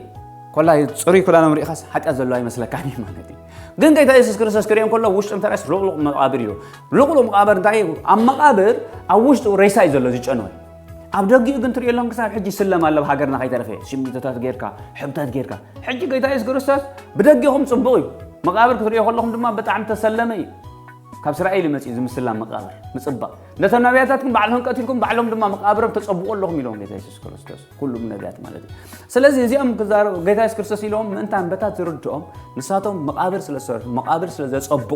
ኮላ ጽሩይ ክዳኖም ሪኢኻስ ሓጢኣት ዘሎ ኣይመስለካን እዩ ማለት እዩ። ግን ጌታ የሱስ ክርስቶስ ክሪኦም ከሎ ውሽጦም ተራእስ ሉቕሉቕ መቓብር እዩ። ሉቕሉቕ መቓብር እንታይ እዩ? ኣብ መቓብር ኣብ ውሽጡ ሬሳ እዩ ዘሎ ዝጨነወ። ኣብ ደጊኡ ግን ትሪኦ ኣለኹም ክሳብ ሕጂ ይስለም ኣሎ ኣብ ሃገርና ከይተረፈ። ሽሚቶታት ጌርካ፣ ሕብታት ጌርካ። ሕጂ ጌታ የሱስ ክርስቶስ ብደጊኹም ጽቡቕ እዩ። መቓብር ክትሪኦ ከለኹም ድማ ብጣዕሚ ተሰለመ እዩ። ካብ እስራኤል እዩ መጺኡ ዝምስላም መቓብር፣ ምጽባቕ። ነቶም ነቢያታት ግን ባዕልኹም ቀቲልኩም፣ ባዕሎም ድማ መቓብሮም ተጸብቑ ኣለኹም ኢሎም ጌታ የሱስ ክርስቶስ። ኩሉም ነቢያት ማለት እዩ። ስለዚ እዚኦም ክዛረቡ ጌታ የሱስ ክርስቶስ ኢሎም ምእንቲ ኣንበታት ዝርድኦም፣ ንሳቶም መቓብር ስለ ዝሰርሑ፣ መቓብር ስለ ዘጸብቑ፣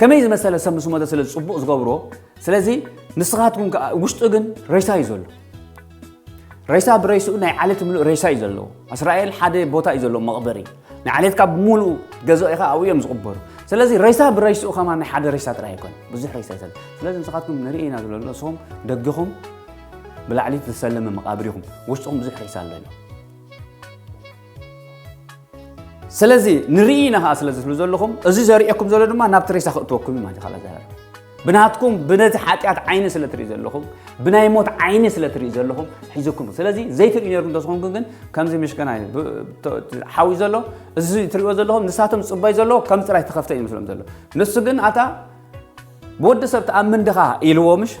ከመይ ዝመሰለ ሰብ ምስ ሞተ ስለ ዝጽቡቕ ዝገብርዎ፣ ስለዚ ንስኻትኩም ከኣ ውሽጡ ግን ሬሳ እዩ ዘሎ። ሬሳ ብሬስኡ ናይ ዓሌት ምሉእ ሬሳ እዩ ዘለዎ። እስራኤል ሓደ ቦታ እዩ ዘለዎ መቕበሪ። ናይ ዓሌትካ ብምሉኡ ገዝኦ ኢኻ ኣብኡ እዮም ዝቕበሩ። ስለዚ ሬሳ ብሬስኡ ከማን ናይ ሓደ ሬሳ ጥራይ ኣይኮነን። ብዙሕ ሬሳ እዩ ዘሎ። ስለዚ ንስኻትኩም ንርኢ ኢና ዝብሎ ንስኹም ደጊኹም ብላዕሊ ዝተሰለመ መቓብር ኢኹም። ውሽጥኹም ብዙሕ ሬሳ ኣሎ ኢሎም። ስለዚ ንርኢ ኢና ኸዓ ስለ ዝብሉ ዘለኹም፣ እዚ ዘርእየኩም ዘሎ ድማ ናብቲ ሬሳ ክእትወኩም እዩ ማለት እዩ። ካልእ ኣዘራርባ፣ ብናትኩም ብነቲ ሓጢኣት ዓይኒ ስለ ትርኢ ዘለኹም፣ ብናይ ሞት ዓይኒ ስለ ትርኢ ዘለኹም ሒዙኩም። ስለዚ ዘይትርእዩ ነርኩም እንተዝኾንኩም ግን ከምዚ ምሽከና እዩ። ብ-፣ ተ-፣ ተ-፣ ሓዊ ዘሎ፣ እዚ ትርእይዎ ዘለኹም ንሳቶም ዝጽበዩ ዘለዉ ከም ጥራይ ተኸፍተ እዩ ዝመስሎም ዘሎ። ንሱ ግን ኣታ ብወዲ ሰብ ትኣምን ድኻ ኢልዎ ምሽ?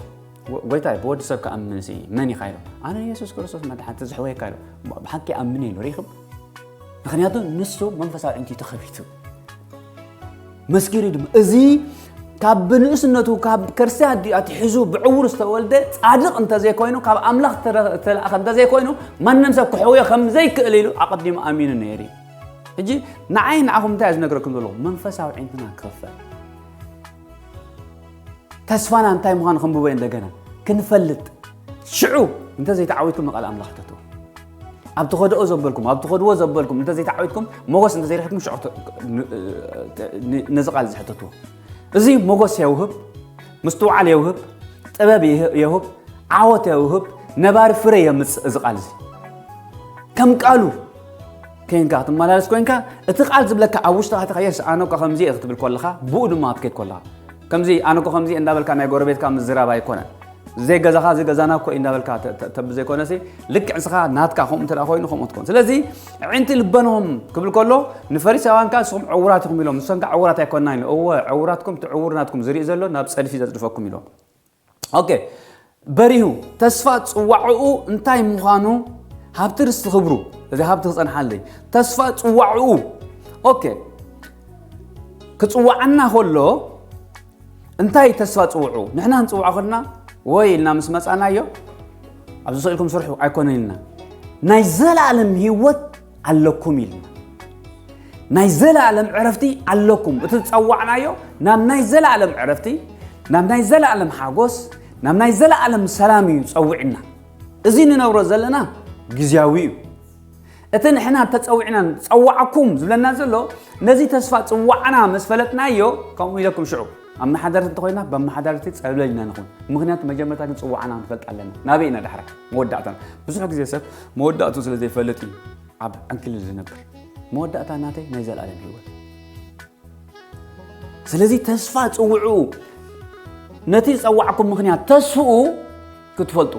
ጎ-፣ ጎይታይ፣ ብወዲ ሰብ ክኣምን ሲ መን ኢኻ ኢሎ? ኣነ የሱስ ክርስቶስ መድሓንቲ ዝሕወየካ ኢሎ። ብ-፣ ብሓቂ ይኣምን ኢሉ ሪኢኹም? ምኽንያቱ ንሱ መንፈሳዊ ኣዒንቲ ተኸፊቱ። መስኪሩ ድማ፣ እዚ ካብ ብንእስነቱ ካብ ከርሲ ኣዲኡ ኣትሒዙ ብዕውር ዝተወልደ ጻድቕ እንተዘይኮይኑ፣ ካብ ኣምላኽ ተረ-፣ ተላእኸ እንተዘይኮይኑ፣ ማንም ሰብ ክሕውዮ ከም ዘይክእል ኢሉ ኣቐዲሙ ኣሚኑ ነይሩ እዩ። ሕጂ ንዓይ ንዓኹም እንታይ እየ ዝነግረኩም ዘለኹ? መንፈሳዊ ኣዒንትና ክኸፈት። ተስፋና እንታይ ምዃኑ ክንብቦ እንደገና ክንፈልጥ። ሽዑ እንተ ዘይተዓዊትኩም ንቓል ኣምላኽ ሕተትዎ። ኣብ ትኸድኦ ዘበልኩም፣ ኣብ ትኸድዎ ዘበልኩም እንተ ዘይተዓዊትኩም፣ ሞገስ እንተ ዘይረኺብኩም ሽዑ ተ-፣ ን-፣ ን-፣ ነዚ ቃል እዚ ሕተትዎ። እዚ ሞገስ የውህብ፣ ምስትውዓል የውህብ፣ ጥበብ የህ-፣ የውህብ፣ ዓወት የውህብ፣ ነባሪ ፍረ የምጽእ እዚ ቃል እዚ። ከም ቃሉ ከይንካ ክትመላለስ ኮይንካ፣ እቲ ቃል ዝብለካ ኣብ ውሽጥኻ ተኸየስ፣ ኣነ እኮ ከምዚ እየ ክትብል ከለኻ፣ ብኡ ድማ ክትከይድ ከለኻ። ከምዚ ኣነ እኮ ከምዚ እየ እንዳበልካ ናይ ጎረቤትካ ምዝራብ ኣይኮነን። እዚ ገዛኻ፣ እዚ ገዛና እኮ እዩ እንዳበልካ ተ-፣ ተ-፣ ተብዘይኮነሲ፣ ልክዕ ንስኻ ናትካ ከምኡ እንተ ደኣ ኮይኑ፣ ከምኡ ትኮን። ስለዚ፣ ኣዒንቲ ልበኖም ክብል ከሎ፣ ንፈሪሳውያን ከኣ ንስኹም ዕውራት ኢኹም ኢሎም። ንሶም ከኣ ዕውራት ኣይኮንና ኢሉ። እወ፣ ዕውራትኩም፣ እቲ ዕውር ናትኩም ዝርኢ ዘሎ ናብ ጸድፊ ዘጽድፈኩም ኢሎም። ኦኬ። በሪሁ፣ ተስፋ ጽዋዕኡ እንታይ ምዃኑ፣ ሃብቲ ርስቲ ክብሩ፣ እዚ ሃብቲ ክጸንሓለይ። ተስፋ ጽዋዕኡ፣ ኦኬ። ክጽዋዓና ከሎ፣ እንታይ ተስፋ ጽውዑ? ንሕና ንጽውዖ ከለና፣ ወይ ኢልና ምስ መጻናዮ፣ ኣብዚ ስቕ ኢልኩም ስርሑ ኣይኮነን ኢልና። ናይ ዘላለም ህይወት ኣለኩም ኢልና። ናይ ዘላለም ዕረፍቲ ኣለኩም። እቲ ዝጸዋዕናዮ ናብ ናይ ዘላለም ዕረፍቲ፣ ናብ ናይ ዘላለም ሓጎስ፣ ናብ ናይ ዘላለም ሰላም እዩ ጸዊዕና። እዚ ንነብሮ ዘለና ግዝያዊ እዩ። እቲ ንሕና ተጸዊዕና ጸዋዕኩም ዝብለና ዘሎ፣ ነዚ ተስፋ ጽዋዕና ምስ ፈለጥናዮ፣ ከምኡ ኢለኩም ሽዑ፣ ኣመሓዳርቲ እንተኾይና፣ ብኣመሓዳርቲ ጸብለል ኢና ንኹን። ምኽንያቱ መጀመርታ ግን ጽዋዕና ክንፈልጥ ኣለና። ናበይ ኢና ዳሕራይ? መወዳእታና። ብዙሕ ግዜ ሰብ መወዳእቱ ስለ ዘይፈልጥ እዩ ኣብ ዕንክሊል ዝነብር። መወዳእታ ናተይ ናይ ዘላለም ህይወት። ስለዚ ተስፋ ጽውዑ፣ ነቲ ዝጸዋዕኩም ምኽንያት ተስፍኡ ክትፈልጡ።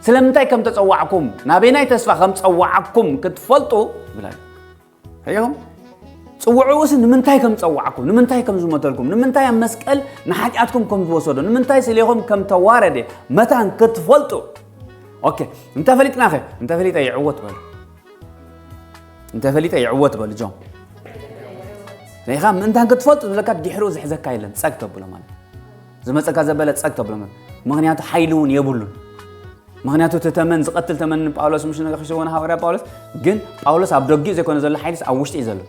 ስለምንታይ ከም ተጸዋዕኩም፣ ናበየናይ ተስፋ ከም ጸዋዕኩም ክትፈልጡ ይብላል። ርኢኹም? ጽውዕኡስ ንምንታይ ከም ጸዋዕኩም፣ ንምንታይ ከም ዝሞተልኩም፣ ንምንታይ ኣብ መስቀል ንሓጢኣትኩም ከም ዝወሰዶ፣ ንምንታይ ስሌኹም ከም ተዋረደ መታን ክትፈልጡ። ኦኬ፣ እንተፈሊጥናኸ? እንተፈሊጠ ይዕወት በሉ። እንተፈሊጠ ይዕወት በሉ፣ ጆን። ርኢኻ፣ ምእንታን ክትፈልጡ ዝብለካ ድሕሩ ዝሕዘካ የለን፣ ጸግ ተብሎ ማለት። ዝመጸካ ዘበለ ጸግ ተብሎ ማለት። ምኽንያቱ ሓይሊ እውን የብሉን። ምኽንያቱ እቲ ተመን፣ ዝቐትል ተመን ንጳውሎስ ምሽ ነኺስዎ ንሃዋርያ ጳውሎስ፣ ግን ጳውሎስ ኣብ ደጊኡ ዘይኮነ ዘሎ ሓይልስ ኣብ ውሽጢ እዩ ዘሎ።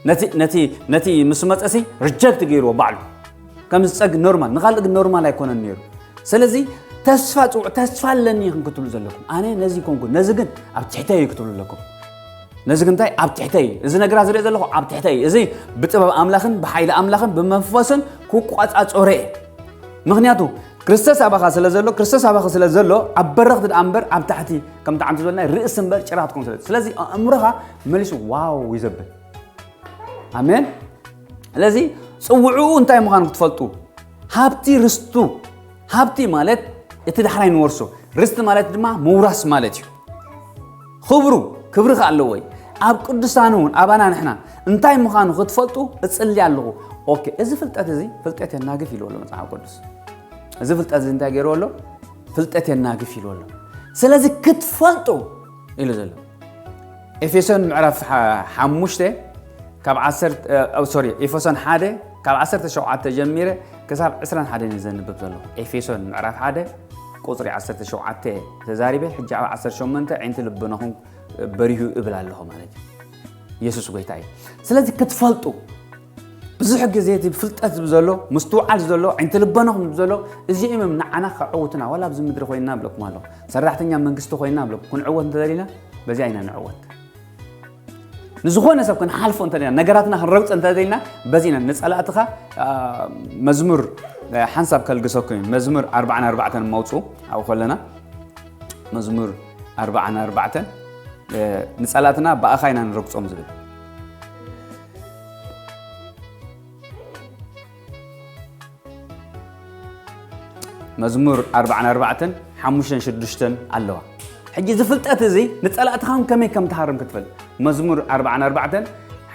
ነቲ፣ ነቲ፣ ነቲ ምስ መጸሲ ሪጀክት ገይርዎ ባዕሉ። ከም ዝጸግ ኖርማል፣ ንኻልእ ግን ኖርማል ኣይኮነን ነይሩ። ስለዚ ተስፋ ጽውዕ፣ ተስፋ ኣለኒ ኢኹም ክትብሉ ዘለኩም። ኣነ ነዚ ኮንኩ፣ ነዚ ግን ኣብ ትሕተይ እዩ ክትብሉ ኣለኩም። ነዚ ግን እንታይ? ኣብ ትሕተይ እዩ። እዚ ነገራት ዝርኢ ዘለኹ ኣብ ትሕተይ እዩ። እዚ ብጥበብ ኣምላኽን ብሓይሊ ኣምላኽን ብመንፈስን ክቋጻጸሮ እየ። ምኽንያቱ ክርስቶስ ኣባኻ ስለ ዘሎ፣ ክርስቶስ ኣባኻ ስለ ዘሎ፣ ኣብ በረኽቲ ደኣ እምበር ኣብ ታሕቲ፣ ከምቲ ዓንቱ ዝበልና ርእሲ እምበር ጭራ ክትኮን ስለ። ስለዚ ኣእምሮኻ መሊሱ ዋው እዩ ዘብል። ኣሜን። ስለዚ ጽውዕኡ እንታይ ምዃኑ ክትፈልጡ፣ ሃብቲ ርስቱ፣ ሃብቲ ማለት እቲ ዳሕራይ ንወርሶ፣ ርስቲ ማለት ድማ ምውራስ ማለት እዩ። ክብሩ፣ ክብሪ ከ ኣለዎ እዩ። ኣብ ቅዱሳን እውን ኣባና ንሕና እንታይ ምዃኑ ክትፈልጡ እጽሊ ኣለኹ። ኦኬ፣ እዚ ፍልጠት እዚ ፍልጠት የናግፍ ኢልዎ ኣሎ መጽሓፍ ቅዱስ። እዚ ፍልጠት እዚ እንታይ ገይርዎ ኣሎ? ፍልጠት የናግፍ ኢልዎ ኣሎ። ስለዚ ክትፈልጡ ኢሉ ዘሎ። ኤፌሶን ምዕራፍ ሓ-፣ ሓሙሽተ ካብ ዓሰርተ፣ እ፣ ሶሪ፣ ኤፌሶን ሓደ ካብ ዓሰርተ ሸውዓተ ጀሚረ ክሳብ ዕስራን ሓደን እየ ዘንብብ ዘለኹ። ኤፌሶን ምዕራፍ ሓደ ቁጽሪ ዓሰርተ ሸውዓተ ተዛሪበ፣ ሕጂ ኣብ ዓሰርተ ሸሞንተ ኣዒንቲ ልብነኹም በሪሁ እብል ኣለኹ ማለት እዩ። የሱስ ጎይታ እዩ። ስለዚ ክትፈልጡ፣ ብዙሕ ግዜ እቲ ፍልጠት ዝብ ዘሎ፣ ምስትውዓል ዝብ ዘሎ፣ ኣዒንቲ ልበነኹም ዝብ ዘሎ፣ እዚኦም እዮም ንዓና ከዕውቱና። ዋላ ኣብዚ ምድሪ ኮይንና እብለኩም ኣለኹ፣ ሰራሕተኛ መንግስቲ ኮይንና እብለኩም፣ ክንዕወት እንተደሊና በዚኣ ኢና ንዕወት። ንዝኾነ ሰብ ክንሓልፎ እንተደሊና፣ ነገራትና ክንረግጾ እንተደሊና በዚ ኢና። ንጸላእትኻ፣ ኣ፣ መዝሙር፣ እ፣ ሓንሳብ ከልግሰኩም እዩ። መዝሙር ኣርባዓን ኣርባዕተን መውጽኡ ኣብኡ ከለና፣ መዝሙር ኣርባዓን ኣርባዕተን፣ እ፣ ንጸላእትና ብኣኻ ኢና ንረግጾም ዝብል። መዝሙር ኣርባዓን ኣርባዕተን ሓሙሽተን ሽዱሽተን ኣለዋ። ሕጂ እዚ ፍልጠት እዚ ንጸላእትኻ እውን ከመይ ከም ትሃርም ክትፈልጥ። መዝሙር ኣርባዓን ኣርባዕተን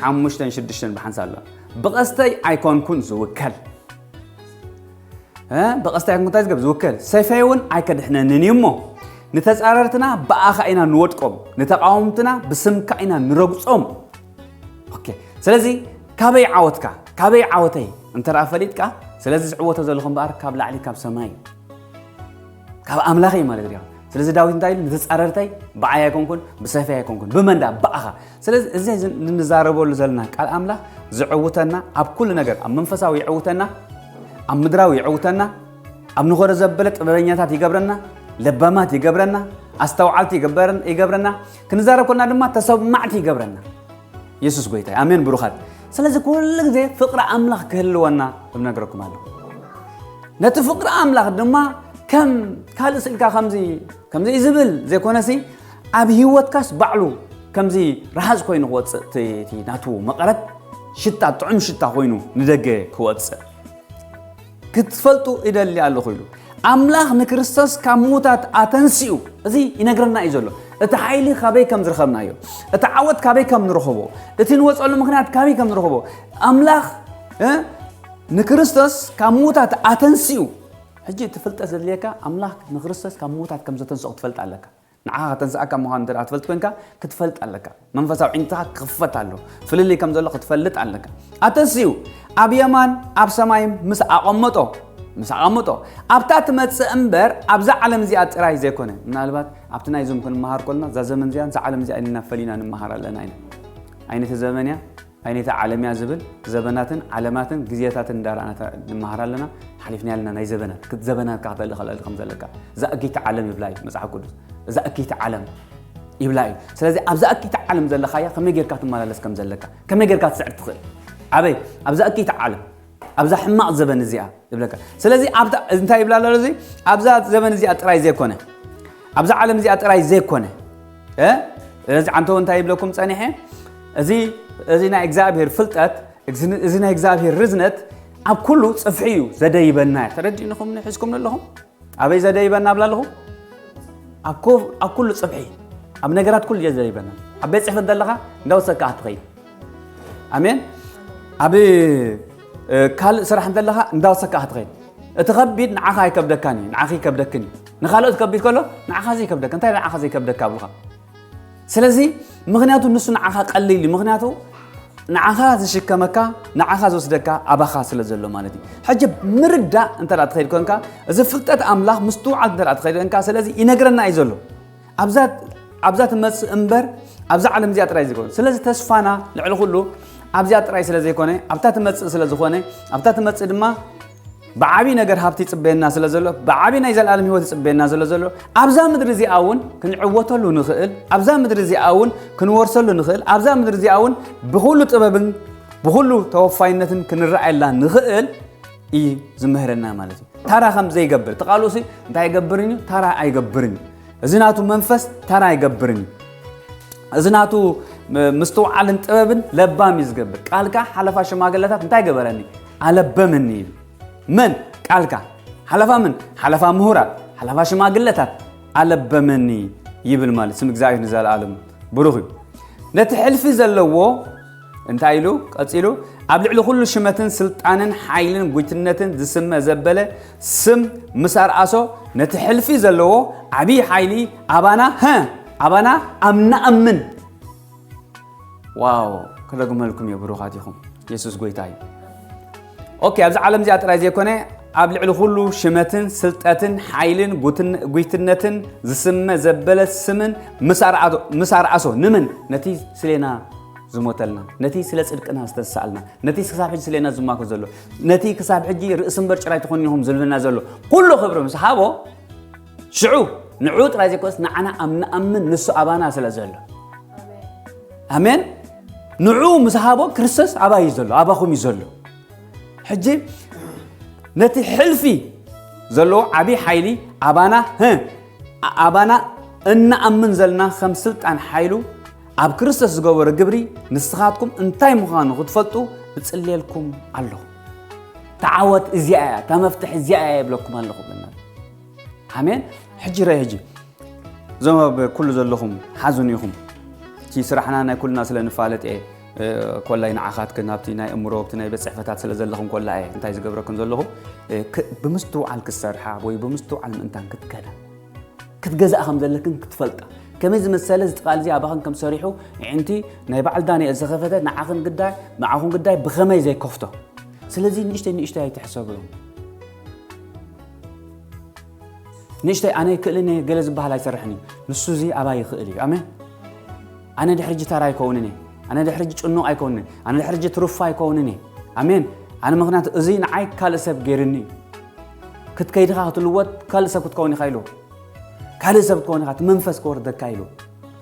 ሓሙሽተን ሽዱሽተን ብሓንሳብ ኣለዋ። ብቐስተይ ኣይኮንኩን ዝውከል። እ? ብቐስተይ ኣይኮንኩን እንታይ ዝገብ ዝውከል። ሰይፈይ እውን ኣይከድሕነንን እዩ እሞ፣ ንተጻረርትና ብኣኻ ኢና ንወድቆም፣ ንተቃወምትና ብስምካ ኢና ንረግጾም። ኦኬ። ስለዚ ካበይ ዓወትካ፣ ካበይ ዓወተይ እንተ ደኣ ፈሊጥካ፣ ስለዚ ዝዕወቶ ዘለኹ እምበኣር ካብ ላዕሊ ካብ ሰማይ እዩ። ካብ ኣምላኽ እዩ ማለት እዩ። ስለዚ ዳዊት እንታይ ኢሉ? ንተጻረርተይ ብዓይ ኣይኮንኩን፣ ብሰይፈይ ኣይኮንኩን፣ ብመን ደኣ? ብኣኻ። ስለዚ እዚ ዝ-፣ እንዛረበሉ ዘለና ቃል ኣምላኽ ዝዕውተና ኣብ ኩሉ ነገር፣ ኣብ መንፈሳዊ ይዕውተና፣ ኣብ ምድራዊ ይዕውተና፣ ኣብ ንኾዶ ዘበለ ጥበበኛታት ይገብረና፣ ለባማት ይገብረና፣ ኣስተውዓልቲ ይገበርን-፣ ይገብረና፣ ክንዛረብ ከለና ድማ ተሰማዕቲ ይገብረና። የሱስ ጎይታ እዩ። ኣሜን ብሩኻት። ስለዚ ኩሉ ግዜ ፍቕሪ ኣምላኽ ክህልወና እነግረኩም ኣለኹ። ነቲ ፍቕሪ ኣምላኽ ድማ ከም ካልእ ስኢልካ ከምዚ፣ ከምዚ እዩ ዝብል ዘይኮነሲ፣ ኣብ ህይወትካስ ባዕሉ ከምዚ ረሃጽ ኮይኑ ክወጽእ እቲ ናቱ መቐረት ሽታ ጥዑም ሽታ ኮይኑ ንደገ ክወጽእ ክትፈልጡ ይደሊ ኣለኹ ኢሉ። ኣምላኽ ንክርስቶስ ካብ ምዉታት ኣተንሲኡ፣ እዚ ይነግረና እዩ ዘሎ። እቲ ሓይሊ ካበይ ከም ዝረኸብናዮ፣ እቲ ዓወት ካበይ ከም ንረኽቦ፣ እቲ ንወጸሉ ምኽንያት ካበይ ከም ንረኽቦ፣ ኣምላኽ እ፣ ንክርስቶስ ካብ ምዉታት ኣተንሲኡ። ሕጂ እቲ ፍልጠት ዘድልየካ ኣምላኽ ንክርስቶስ ካብ ምዉታት ከም ዘተንስኦ ክትፈልጥ ኣለካ። ንዓኻ ከተንስኣካ ምዃኑ እንተ ደኣ ትፈልጥ ኮንካ ክትፈልጥ ኣለካ። መንፈሳዊ ዕንትኻ ክኽፈት ኣሎ። ፍልልይ ከም ዘሎ ክትፈልጥ ኣለካ። ኣተንሲኡ ኣብ የማን ኣብ ሰማይ ምስ ኣቐመጦ፣ ምስ ኣቐመጦ ኣብታ ትመጽእ እምበር ኣብዛ ዓለም እዚኣ ጥራይ ዘይኮነ። ምናልባት ኣብቲ ናይዞም ክንመሃር ከለና እዛ ዘመን እዚኣ እዛ ዓለም እዚኣ ኢልና ፈሊና ንምሃር ኣለና ኢና። ኣይነቲ ዘመን እያ ኣይነቲ ዓለም እያ ዝብል ዘበናትን ዓለማትን ግዜታትን እንዳረኣና ንምሃር ኣለና። ሓሊፍና ኣለና ናይ ዘበናት ክት ዘበናት ክትልእኸለል ከም ዘለካ እዛ እኪይቲ ዓለም ይብላ እዩ መጽሓፍ ቅዱስ። እዛ እኪይቲ ዓለም ይብላ እዩ። ስለዚ ኣብዛ እኪይቲ ዓለም ዘለኻያ ከመይ ጌርካ ትመላለስ ከም ዘለካ ከመይ ጌርካ ትስዕር ትኽእል ኣበይ ኣብዛ እኪይቲ ዓለም ኣብዛ ሕማቕ ዘበን እዚኣ ይብለካ። ስለዚ ኣብታ እንታይ ይብላ ኣሎ እዚ ኣብዛ ዘበን እዚኣ ጥራይ ዘይኮነ ኣብዛ ዓለም እዚኣ ጥራይ ዘይኮነ እ ስለዚ ዓንተው እንታይ ይብለኩም ጸኒሐ እዚ እዚ ናይ እግዚኣብሔር ፍልጠት እዚ ናይ እግዚኣብሔር ርዝነት ኣብ ኩሉ ጽፍሒ እዩ ዘደይበና ተረዲእንኹም ንሕዝኩም ኣለኹም ኣበይ ዘደይበና ኣብላ ኣለኹ ኣብ ኩ- ኣብ ኩሉ ጽፍሒ ኣብ ነገራት ኩሉ ዘደይበና ኣብ ቤት ጽሕፈት ዘለኻ እንዳወሰካ ክትኸይድ ኣሜን ኣብ እ፣ ካልእ ስራሕ እንተለኻ እንዳወሰካ ክትኸይድ እቲ ከቢድ ንዓኻ ኣይከብደካን እዩ ንዓኺ ይከብደክን እዩ ንኻልኦት ከቢድ ከሎ ንዓኻ ዘይከብደካ እንታይ ንዓኻ ዘይከብደካ ኣብልኻ ስለዚ ምኽንያቱ ንሱ ንዓኻ ቀሊል እዩ ምኽንያቱ ንዓኻ ዝሽከመካ ንዓኻ ዝወስደካ ኣባኻ ስለ ዘሎ ማለት እዩ ሕጂ ምርዳእ እንተ ትኸይድ ኮንካ እዚ ፍልጠት ኣምላኽ ምስትውዓል እንተ ትኸይድ ኮንካ ስለዚ ይነግረና እዩ ዘሎ ኣብዛ ኣብዛ ትመጽእ እምበር ኣብዛ ዓለም እዚኣ ጥራይ ዘይኮነ ስለዚ ተስፋና ልዕሊ ኩሉ ኣብዚኣ ጥራይ ስለ ዘይኮነ ኣብታ ትመጽእ ስለ ዝኾነ ኣብታ ትመጽእ ድማ ብዓቢ ነገር ሃብቲ ይጽበየና ስለ ዘሎ ብዓቢ ናይ ዘለኣለም ህይወት ይጽበየና ስለ ዘሎ ኣብዛ ምድሪ እዚኣ እውን ክንዕወተሉ ንኽእል ኣብዛ ምድሪ እዚኣ እውን ክንወርሰሉ ንኽእል ኣብዛ ምድሪ እዚኣ እውን ብኹሉ ጥበብን ብኹሉ ተወፋይነትን ክንረኣየላ ንኽእል እዩ ዝምህረና ማለት እዩ ታራ ከም ዘይገብር እቲ ቃሉ ሲ እንታይ ይገብርን እዩ ታራ ኣይገብርን እዩ እዚ ናቱ መንፈስ ታራ ኣይገብርን እዩ እዚ ናቱ ምስትውዓልን ጥበብን ለባም እዩ ዝገብር ቃልካ ሓለፋ ሽማግለታት እንታይ ገበረኒ ኣለበመኒ እዩ መን ቃልካ ሓለፋ ምን ሓለፋ ምሁራት ሓለፋ ሽማግለታት ኣለበመኒ ይብል ማለት ስም እግዚኣብሔር ንዘለኣለም ብሩኽ እዩ ነቲ ሕልፊ ዘለዎ እንታይ ኢሉ ቀጺሉ ኣብ ልዕሊ ኩሉ ሽመትን ስልጣንን ሓይልን ጉጅትነትን ዝስመ ዘበለ ስም ምስ ኣርኣሶ ነቲ ሕልፊ ዘለዎ ዓብዪ ሓይሊ ኣባና ሀ ኣባና ኣብ ንኣምን ዋው ክደግመልኩም እየ ብሩኻት ኢኹም የሱስ ጎይታ እዩ ኦኬ ኣብዚ ዓለም እዚኣ ጥራይ ዘይኮነ ኣብ ልዕሊ ኩሉ ሽመትን ስልጠትን ሓይልን ጉይትነትን ዝስመ ዘበለ ስምን ምስ ኣርኣሶ ንምን ነቲ ስሌና ዝሞተልና ነቲ ስለ ጽድቅና ዝተሳልና ነቲ ክሳብ ሕጂ ስሌና ዝማኮ ዘሎ ነቲ ክሳብ ሕጂ ርእሲ እምበር ጭራይ ትኾኑ ኢኹም ዝብልና ዘሎ ኩሉ ክብሪ ምስ ሃቦ ሽዑ ንዑ ጥራይ ዘይኮነስ ንዓና ኣብ ንኣምን ንሱ ኣባና ስለ ዘሎ ኣሜን ንዑ ምስ ሃቦ ክርስቶስ ኣባይ እዩ ዘሎ ኣባኹም እዩ ዘሎ ሕጂ ነቲ ሕልፊ ዘለዎ ዓብዪ ሓይሊ ኣባና ኣባና እንኣምን ዘለና ከም ስልጣን ሓይሉ ኣብ ክርስቶስ ዝገበሮ ግብሪ ንስኻትኩም እንታይ ምዃኑ ክትፈልጡ እጽልየልኩም ኣለኹ ተዓወት እዚኣ እያ እታ መፍትሒ እዚኣ እያ ይብለኩም ኣለኹ ብና ኣሜን ሕጂ ረይ ሕጂ እዞም ኣብ ኩሉ ዘለኹም ሓዙን ኢኹም እቲ ስራሕና ናይ ኩልና ስለ ንፋለጥ እየ ኮላይ ንዓኻትክን ኣብቲ ናይ እምሮ ኣብቲ ናይ ቤት ፅሕፈታት ስለ ዘለኹም ኮላ እየ እንታይ ዝገብረክን ዘለኹ ብምስትውዓል ክትሰርሓ ወይ ብምስትውዓል ምእንታን ክትከዳ ክትገዛእ ከም ዘለክን ክትፈልጣ ከመይ ዝመሰለ ዝጥቃል እዚ ኣባኽን ከም ሰሪሑ ዕንቲ ናይ በዓል ዳንኤል ዝኸፈተ ንዓኽን ግዳይ ንዓኹን ግዳይ ብኸመይ ዘይከፍቶ ስለዚ ንእሽተይ ንእሽተይ ኣይትሕሰብሎም ንእሽተይ ኣነ ይክእልን እየ ገለ ዝበሃል ኣይሰርሕን እዩ ንሱ እዚ ኣባይ ይኽእል እዩ ኣሜን ኣነ ድሕርጂ ታራ ኣይከውንን እየ ኣነ ድሕርጂ ጭኑቕ ኣይከውንን ኣነ ድሕርጂ ትሩፋ ኣይከውንን እየ ኣሜን ኣነ ምክንያቱ እዚ ንዓይ ካልእ ሰብ ገይርኒ እዩ ክትከይድኻ ክትልወጥ ካልእ ሰብ ክትከውን ኢኻ ኢሉ ካልእ ሰብ ክትከውን ኢኻ እቲ መንፈስ ክወርደካ ኢሉ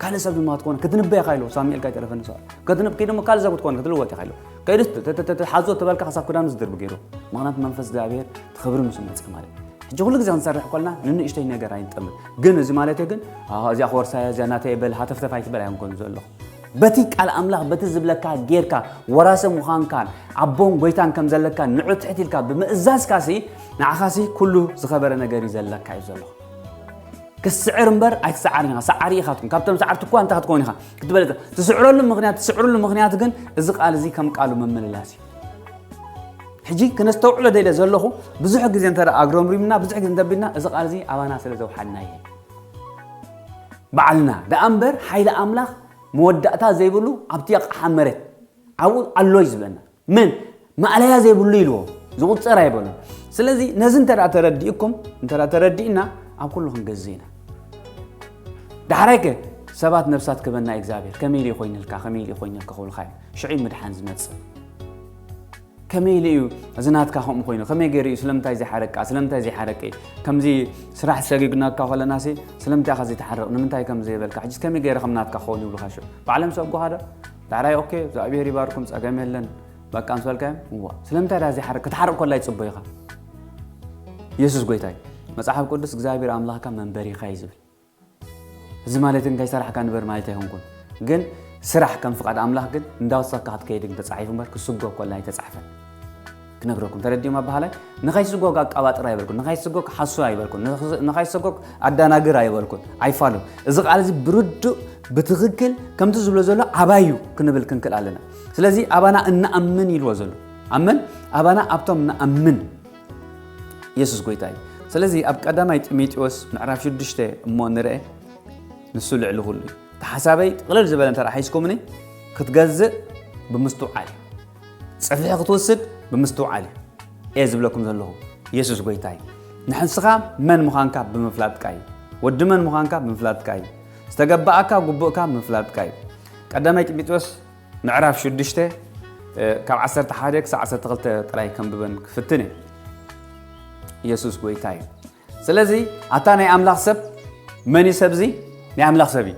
ካልእ ሰብ ድማ ክትኮን ክትንበ ኢኻ ኢሉ ሳሙኤል ካይተረፈኒ ሰ ክትንብ ከይደ እሞ ካልእ ሰብ ክትኮን ክትልወጥ ኢኻ ኢሉ ከይዱ ሓዞ ተበልካ ክሳብ ክዳኑ ዝድርብ ገይሩ ምክንያቱ መንፈስ እግዚኣብሔር ክብሪ ምስ መፀ ማለት ሕጂ ኩሉ ግዜ ክንሰርሕ ኮልና ንንእሽተይ ነገር ኣይንጠምት ግን እዚ ማለት ግን እዚኣ ክወርሳያ እዚኣ ናተይ በል ሃተፍተፍ ኣይትበል ኣዮም ኮን ዘለኹ በቲ ቃል ኣምላኽ በቲ ዝብለካ ጌርካ ወራሲ ምዃንካን ኣቦን ጎይታን ከም ዘለካ ንዑ ትሕት ኢልካ ብምእዛዝካሲ ንዓኻሲ ኩሉ ዝኸበረ ነገር እዩ ዘለካ እዩ ዘሎ። ክስዕር እምበር ኣይትሰዓርን ኢኻ። ሰዓሪ ኢኻ ትኩን። ካብቶም ሰዓርቲ እኳ እንተ ክትከውን ኢኻ ክትበለጸ ትስዕረሉ ምኽንያት ትስዕርሉ ምኽንያት ግን እዚ ቃል እዚ ከም ቃሉ ምምልላስ እዩ። ሕጂ ክነስተውዕሎ ደለ ዘለኹ ብዙሕ ግዜ እንተ ኣግረምሪምና ብዙሕ ግዜ እንተቢልና እዚ ቃል እዚ ኣባና ስለ ዘውሓድና እዩ። ባዕልና ደኣ እምበር ሓይሊ ኣምላኽ መወዳእታ ዘይብሉ ኣብቲ ኣቕሓ መሬት ኣብኡ ኣሎ እዩ ዝብለና። መን ማእለያ ዘይብሉ ኢልዎ ዝቑጸር ኣይበሉን። ስለዚ ነዚ እንተ ደኣ ተረዲእኩም እንተ ደኣ ተረዲእና ኣብ ኩሉ ክንገዝእ ኢና። ዳሕራይከ ሰባት ነብሳት ክበና እግዚኣብሔር ከመይ ኢሉ ይኮይንልካ ከመይ ኢሉ ይኮይንልካ ክብሉካ እዮም። ሽዑ እዩ ምድሓን ዝመጽእ። ከመይ ኢሉ እዩ እዚ ናትካ ከምኡ ኮይኑ ከመይ ገይሩ እዩ ስለምንታይ ዘይሓረቃ ስለምንታይ ዘይሓረቂ ከምዚ ስራሕ ሰጊግናካ ከለናሲ ስለምንታይ ኢኻ ዘይትሓርቕ ንምንታይ ከም ዘይበልካ ሕጂስ ከመይ ገይረ ከም ናትካ ክኸውን ይብሉካ ሽዑ ባዕሎም ሰጉኻ ዶ ዳሕራይ ኦኬ እግዚኣብሔር ይባርኩም ጸገም የለን በቃ ምስ በልካዮም እዋ ስለምንታይ ዳ ዘይሓርቅ ክትሓርቕ ከላ ይጽበዩኻ ኢየሱስ ጎይታይ መጽሓፍ ቅዱስ እግዚኣብሔር ኣምላኽካ መንበሪኻ እዩ ዝብል እዚ ማለት ግን ከይሰራሕካ ንበር ማለት ኣይኮንኩን ግን ስራሕ ከም ፍቓድ ኣምላኽ ግን እንዳወሰካ ክትከይድ ግን ተጻሒፉ እምበር ክስጎ ኮላ ኣይተጻሕፈን ክነግረኩም ተረዲኦም ኣባሃላይ ንኸይስጎግ ኣቃባጥር ኣይበልኩን ንኸይስጎግ ሓሱ ኣይበልኩን ንኸይስጎግ ኣዳናግር ኣይበልኩን ኣይፋሉን እዚ ቃል እዚ ብርዱእ ብትኽክል ከምቲ ዝብሎ ዘሎ ኣባዩ ክንብል ክንክእል ኣለና ስለዚ ኣባና እንኣምን ኢልዎ ዘሎ ኣመን ኣባና ኣብቶም ንኣምን የሱስ ጎይታ እዩ ስለዚ ኣብ ቀዳማይ ጢሞቴዎስ ምዕራፍ ሽዱሽተ እሞ ንርአ ንሱ ልዕሊ ኩሉ እዩ እቲ ሓሳበይ ጥቕልል ዝበለ እንተ ሒዝኩምኒ ክትገዝእ ብምስትውዓል እዩ ፅፍሒ ክትወስድ ብምስትውዓል እዩ እየ ዝብለኩም ዘለኹ የሱስ ጎይታ እዩ ንሕንስኻ መን ምዃንካ ብምፍላጥካ እዩ ወዲ መን ምዃንካ ብምፍላጥካ እዩ ዝተገባኣካ ጉቡእካ ብምፍላጥካ እዩ ቀዳማይ ጢሞቴዎስ ምዕራፍ ሽዱሽተ ካብ ዓሰርተ ሓደ ክሳብ ዓሰርተ ክልተ ጥራይ ከንብበን ክፍትን እየ ኢየሱስ ጎይታ እዩ ስለዚ ኣታ ናይ ኣምላኽ ሰብ መን እዩ ሰብዚ ናይ ኣምላኽ ሰብ እዩ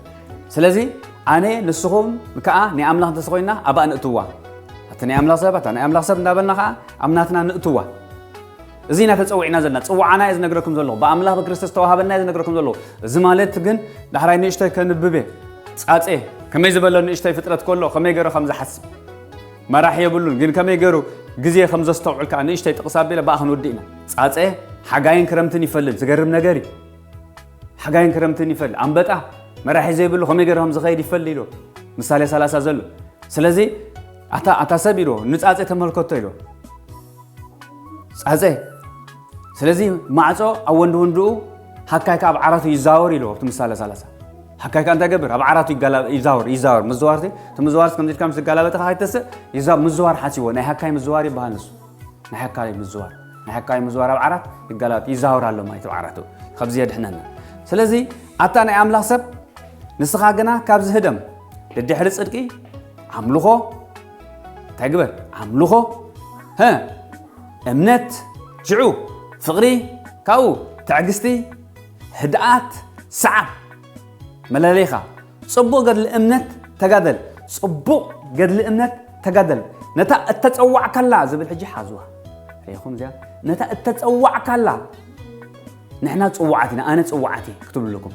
ስለዚ ኣነ ንስኹም ከዓ ናይ ኣምላኽ እንተስኮይና ኣብኣ ንእትዋ ኣቲ ናይ ኣምላኽ ሰብ ኣታ ናይ ኣምላኽ ሰብ እንዳበልና ከዓ ኣብ ናትና ንእትዋ እዚ ኢና ተጸዊዕና ዘለና ጽዋዓና እየ ዝነግረኩም ዘለኹ ብኣምላኽ ብክርስቶስ ተዋሃበና እየ ዝነግረኩም ዘለኹ እዚ ማለት ግን ዳሕራይ ንእሽተይ ከንብብ እየ ጻጼ ከመይ ዝበሎ ንእሽተይ ፍጥረት ከሎ ከመይ ገይሩ ከም ዝሓስብ መራሕ የብሉን ግን ከመይ ገይሩ ግዜ ከም ዘስተውዕል ከዓ ንእሽተይ ጥቕስ ኣቢለ ብኣ ክንውድእ ኢና ጻጼ ሓጋይን ክረምትን ይፈልል ዝገርም ነገር እዩ ሓጋይን ክረምትን ይፈልል ኣንበጣ መራሒ ዘይብሉ ከመይ ገይሩ ከም ዝኸይድ ይፈልል ኢሉ ምሳሌ ሰላሳ ዘሎ ስለዚ ኣታ ኣታ ሰብ ኢልዎ ንጻጼ ተመልከቶ ኢልዎ ጻጸ ስለዚ ማዕጾ ኣብ ወንዲ ወንድኡ ሃካይ ከኣ ኣብ ዓራቱ ይዛወር ኢልዎ ኣብቲ ምሳሌ ሰላሳ ሃካይ ከኣ እንታይ ገብር ኣብ ዓራቱ ይዛወር ይዛወር ምዝዋር እቲ ምዝዋር ከም ዝልካ ምስ ዝጋላበጠ ከይተስእ ይዛወር ምዝዋር ሓሲዎ ናይ ሃካይ ምዝዋር ይበሃል ንሱ ናይ ሃካይ ምዝዋር ናይ ሃካይ ምዝዋር ኣብ ዓራት ይጋላበጥ ይዛወር ኣሎ ማለት ኣብ ዓራቱ ካብዚ የድሕነና ስለዚ ኣታ ናይ ኣምላኽ ሰብ ንስኻ ግና ካብዚ ህደም ደድሕሪ ጽድቂ ኣምልኾ እንታይ ግበር ኣምልኾ ሀ እምነት ሽዑ ፍቕሪ ካብኡ ትዕግስቲ ህድኣት ሰዓብ መለለይኻ ጽቡቕ ገድሊ እምነት ተጋደል ጽቡቕ ገድሊ እምነት ተጋደል ነታ እተጸዋዕካላ ዝብል ሕጂ ሓዝዋ ሪኹም እዚኣ ነታ እተጸዋዕካላ ንሕና ጽዋዓት ኢና ኣነ ጽዋዓት እየ ክትብልኩም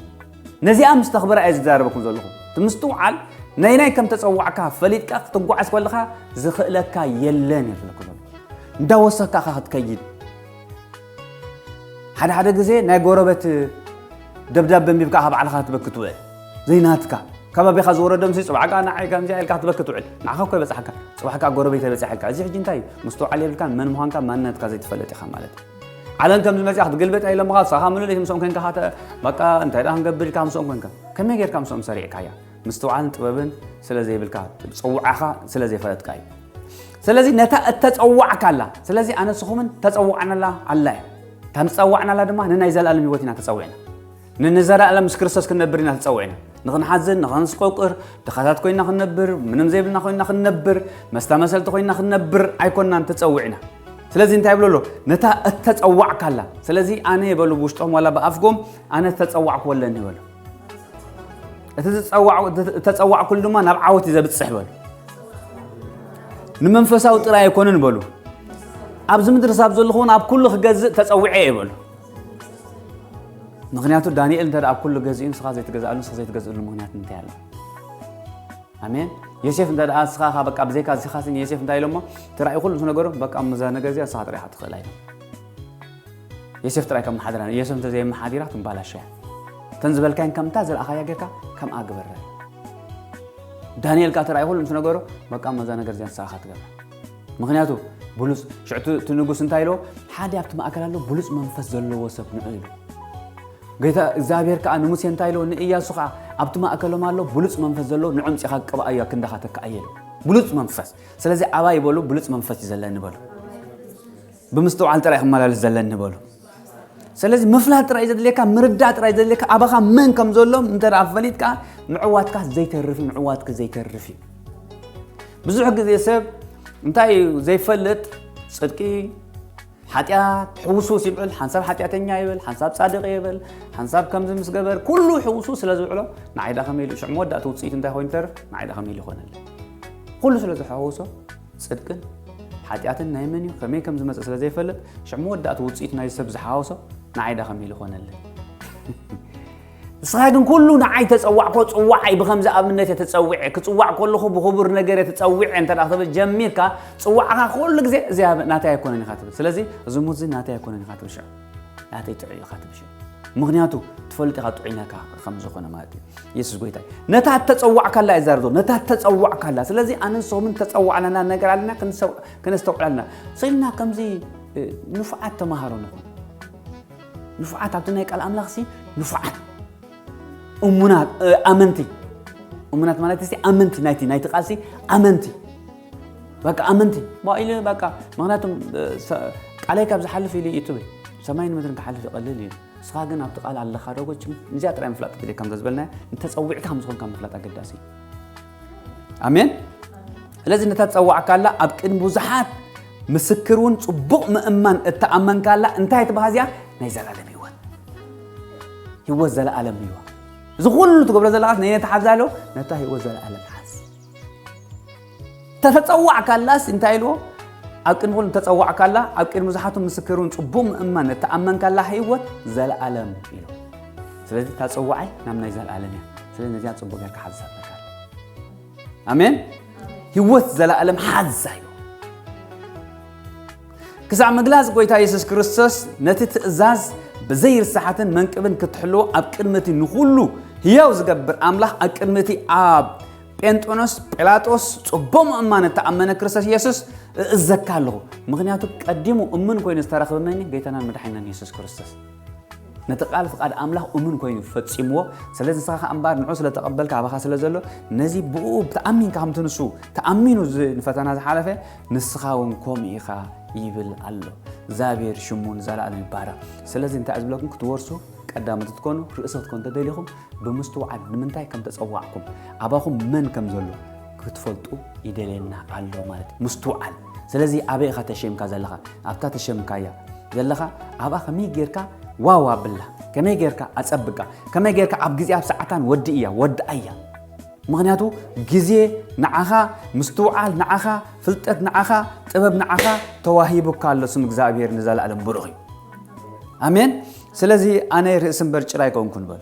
ነዚኣ ምስ ተኽብራ እየ ዝዛረበኩም ዘለኹ እቲ ምስትውዓል ነይናይ ከም ተጸዋዕካ ፈሊጥካ ክትጓዓዝ ከለኻ ዝኽእለካ የለን እየ ዝብለኩም ዘለኹ እንዳወሰካ ኢኻ ክትከይድ ሓደ ሓደ ግዜ ናይ ጎረበት ደብዳብ በንቢብካ ካብ ዓልኻ ክትበኪ ትውዕል ዘይናትካ ከባቢኻ ዝወረዶም ሲ ጽባዕካ ንዓይ ከምዚኣ ኢልካ ክትበኪ ትውዕል ንዓኻ እኮ ይበጽሓካ ጽባሕካ ጎረቤት ኣይበጽሓካ እዚ ሕጂ እንታይ እዩ ምስትውዓል የብልካን መን ምዃንካ ማንነትካ ዘይትፈልጥ ኢኻ ማለት እዩ ዓለም ከምዚ መጽያ ክትግልበጥ ኣይለምኻ ሳኻ ምሉእ ምስኦም ኮንካ ካተ በቃ እንታይ ደኣ ክንገብር ኢልካ ምስኦም ኮንካ ከመይ ጌርካ ምስኦም ሰሪዕካያ ምስትውዓልን ጥበብን ስለ ዘይብልካ ጽውዓኻ ስለ ዘይፈለጥካ እዩ ስለዚ ነታ እተጸዋዕካላ ስለዚ ኣነ ንስኹምን ተጸዋዕናላ ኣላ እያ እታ ንጸዋዕናላ ድማ ንናይ ዘለኣለም ህይወት ኢና ተጸዊዕና ንንዘለኣለም ምስ ክርስቶስ ክንነብር ኢና ተጸዊዕና ንኽንሓዝን ንኽንስቆቅር ድኻታት ኮይና ክንነብር ምንም ዘይብልና ኮይና ክንነብር መስታመሰልቲ ኮይና ክንነብር ኣይኮንናን ተጸዊዕና ስለዚ እንታይ ይብሎ ኣሎ ነታ እተጸዋዕካላ ስለዚ ኣነ ይበሉ ብውሽጦም ዋላ ብኣፍጎም ኣነ ዝተጸዋዕኩ ኣለኒ ይበሉ እቲ ዝተጸዋዕኩሉ ድማ ናብ ዓወት እዩ ዘብጽሕ በሉ ንመንፈሳዊ ጥራይ ኣይኮነን በሉ ኣብዚ ምድሪ ሳብ ዘለኹ እውን ኣብ ኩሉ ክገዝእ ተጸዊዐ እየ በሉ ምክንያቱ ዳንኤል እንተ ኣብ ኩሉ ገዚኡ ንስኻ ዘይትገዝኣሉ ንስኻ ዘይትገዝእሉ ምክንያት እንታይ ኣሎ ኣሜን። ዮሴፍ እንተ ደኣ ንስኻ ኻ በቃ ብዘይካ ንስኻ ስኒ ዮሴፍ እንታይ ኢሎሞ? እቲ ራእይ ኩሉ ምስ ነገሮም በቃ እሞ እዛ ነገር እዚኣ ንስኻ ጥራይ ኢኻ ትኽእላ ኢሎም። ዮሴፍ ጥራይ ከም መሓድራ ዮሴፍ እንተ ዘይመሓዲራ ትንባላሸያ። እተን ዝበልካየን ከምታ ዝረኣኻያ ጌርካ ከምኣ ግበረ። ዳንኤል ከኣ እቲ ራእይ ኩሉ ምስ ነገሮ በቃ እሞ እዛ ነገር እዚኣ ንስኻ ኢኻ ትገብራ። ምኽንያቱ ብሉጽ ሽዕቱ እቲ ንጉስ እንታይ ኢልዎ? ሓደ ኣብቲ ማእከል ኣሎ ብሉጽ መንፈስ ዘለዎ ሰብ ንዑ ኢሉ። ጌታ እግዚኣብሔር ከኣ ንሙሴ እንታይ ኢልዎ? ንእያሱ ከኣ ኣብቲ ማእከሎም ኣሎ ብሉጽ መንፈስ ዘለዎ ንዑ ኣምጺኻ ቅብኣዮ ክንዳኻ ተክኣዮ ኢሉ። ብሉጽ መንፈስ። ስለዚ ኣባይ በሉ ብሉጽ መንፈስ እዩ ዘለኒ በሉ። ብምስትውዓል ጥራይ ክመላለስ ዘለኒ በሉ። ስለዚ ምፍላጥ ጥራይ ዘድልየካ ምርዳእ ጥራይ ዘድልየካ ኣባኻ መን ከም ዘሎ እንተ ደኣ ፈሊጥካ ምዕዋትካ ዘይተርፍ እዩ፣ ምዕዋትኪ ዘይተርፍ እዩ። ብዙሕ ግዜ ሰብ እንታይ እዩ ዘይፈልጥ ጽድቂ ሓጢኣት ሕውሱ ይብዕል ሓንሳብ ሓጢኣተኛ ይብል ሓንሳብ ጻድቕ ይብል ሓንሳብ ከምዚ ምስ ገበር ኩሉ ሕውሱ ስለ ዝውዕሎ ንዓይ ዳ ከመይ ኢሉ ሽዑ መወዳእቲ ውፅኢት እንታይ ኮይኑ ተርፍ ንዓይ ዳ ከመይ ኢሉ ይኾነለይ ኩሉ ስለ ዝሓወሶ ጽድቅን ሓጢኣትን ናይ መን እዩ ከመይ ከም ዝመፅእ ስለ ዘይፈልጥ ሽዑ መወዳእቲ ውፅኢት ናይ ሰብ ዝሓወሶ ንዓይ ዳ ከመይ ኢሉ ይኾነለይ ንስኻ ግን ኩሉ ንዓይ ተፀዋዕኮ ፅዋዓይ ብከምዚ ኣብነት እየ ተፀዊዐ ክፅዋዕ ከለኹ ብክቡር ነገር እየ ተፀዊዐ እንተ ክትብል ጀሚርካ ፅዋዕካ ኩሉ ግዜ እዚኣ ናተይ ኣይኮነን ኢኻ ትብል ስለዚ ዝሙት እዚ ናተይ ኣይኮነን ኢኻ ትብል ሽዑ ናተይ ጥዑይ ኢኻ ትብል ሽዑ ምክንያቱ ትፈልጥ ኢኻ ጥዑይ ነካ ከም ዝኾነ ማለት እዩ የሱስ ጎይታ እዩ ነታ እተፀዋዕካላ እዩ ዛርዞ ነታ እተፀዋዕካላ ስለዚ ኣነ ንስኹምን ተፀዋዕናና ነገር ኣለና ክነስተውዕል ኣለና ስኢልና ከምዚ ንፉዓት ተማሃሮ ንኹን ንፉዓት ኣብቲ ናይ ቃል ኣምላኽ ሲ ንፉዓት እሙናት ኣመንቲ እሙናት ማለት ሲ ኣመንቲ ናይቲ ናይቲ ቃል ሲ ኣመንቲ በቃ ኣመንቲ ባኢለ በቃ ምክንያቱም ቃለይ ካብ ዝሓልፍ ኢሉ እዩ ትብል ሰማይን ምድርን ክሓልፍ ይቐልል እዩ ንስኻ ግን ኣብቲ ቃል ኣለኻ ዶ ጎጭ እዚኣ ጥራይ ምፍላጥ ትደልየ ከም ዘዝበልና እንተፀዊዕካ ከም ዝኾንካ ምፍላጥ ኣገዳሲ እዩ ኣሜን ስለዚ ነታ ትፀዋዕካላ ኣብ ቅድሚ ብዙሓት ምስክር እውን ፅቡቕ ምእማን እተኣመንካላ እንታይ ትበሃዚያ ናይ ዘላለም ህይወት ህይወት ዘለኣለም ህይወት እዚ ኩሉ ትገብሮ ዘለኻስ ነየነ ተሓዛ ኣለዎ ነታ ህይወት ዘለኣለም ሓዝ ተተፀዋዕካላስ እንታይ ኢልዎ ኣብ ቅድሚ ኩሉ ተፀዋዕካላ ኣብ ቅድሚ ብዙሓቱ ምስክር እውን ፅቡቕ ምእማን እተኣመንካላ ህይወት ዘለኣለም ኢሉ ስለዚ እታ ፅዋዓይ ናብ ናይ ዘለኣለም እያ ስለዚ ነዚኣ ፅቡቕ ጌርካ ሓዝሳበካ ኣሜን ህይወት ዘለኣለም ሓዛ እዩ ክሳዕ ምግላጽ ጎይታ የሱስ ክርስቶስ ነቲ ትእዛዝ ብዘይርሳሓትን መንቅብን ክትሕልዎ ኣብ ቅድሚ እቲ ንኹሉ ህያው ዝገብር ኣምላኽ ኣብ ቅድሚ እቲ ኣብ ጴንጦኖስ ጴላጦስ ጽቡቕ ምእማን እተኣመነ ክርስቶስ የሱስ እእዘካ ኣለኹ ምኽንያቱ ቀዲሙ እሙን ኮይኑ ዝተረኽበ መን ጎይታናን መድሓኒናን የሱስ ክርስቶስ ነቲ ቃል ፍቓድ ኣምላኽ እሙን ኮይኑ ፈጺምዎ። ስለዚ ንስኻ ከኣ እምበኣር ንዑ ስለ ተቐበልካ ኣባኻ ስለ ዘሎ ነዚ ብእኡ ተኣሚንካ ከምቲ ንሱ ተኣሚኑ እዚ ንፈተና ዝሓለፈ ንስኻ እውን ከምኡ ኢኻ ይብል ኣሎ። እግዚኣብሔር ሽሙ ንዘለኣለም ይባረኽ። ስለዚ እንታይ ዝብለኩም ክትወርሱ ቀዳሞት ትኮኑ ርእሲ ክትኮኑ ተደሊኹም ብምስትውዓል ንምንታይ ከም ተጸዋዕኩም ኣባኹም መን ከም ዘሎ ክትፈልጡ ይደልየና ኣሎ ማለት እዩ። ምስትውዓል። ስለዚ ኣበይ ኢኻ ተሸምካ ዘለኻ? ኣብታ ተሸምካያ ዘለኻ ኣብኣ ከመይ ጌርካ ዋው ኣብላ፣ ከመይ ጌርካ ኣጸብቃ፣ ከመይ ጌርካ ኣብ ግዜኣ ኣብ ሰዓታን ወዲ እያ ወዲ ኣያ። ምኽንያቱ ግዜ ንዓኻ፣ ምስትውዓል ንዓኻ፣ ፍልጠት ንዓኻ፣ ጥበብ ንዓኻ ተዋሂቡካ ኣሎ። ስም እግዚኣብሔር ንዘለኣለም ብሩኽ እዩ። ኣሜን። ስለዚ ኣነ ርእሲ እምበር ጭራ ኣይኮንኩን በሉ።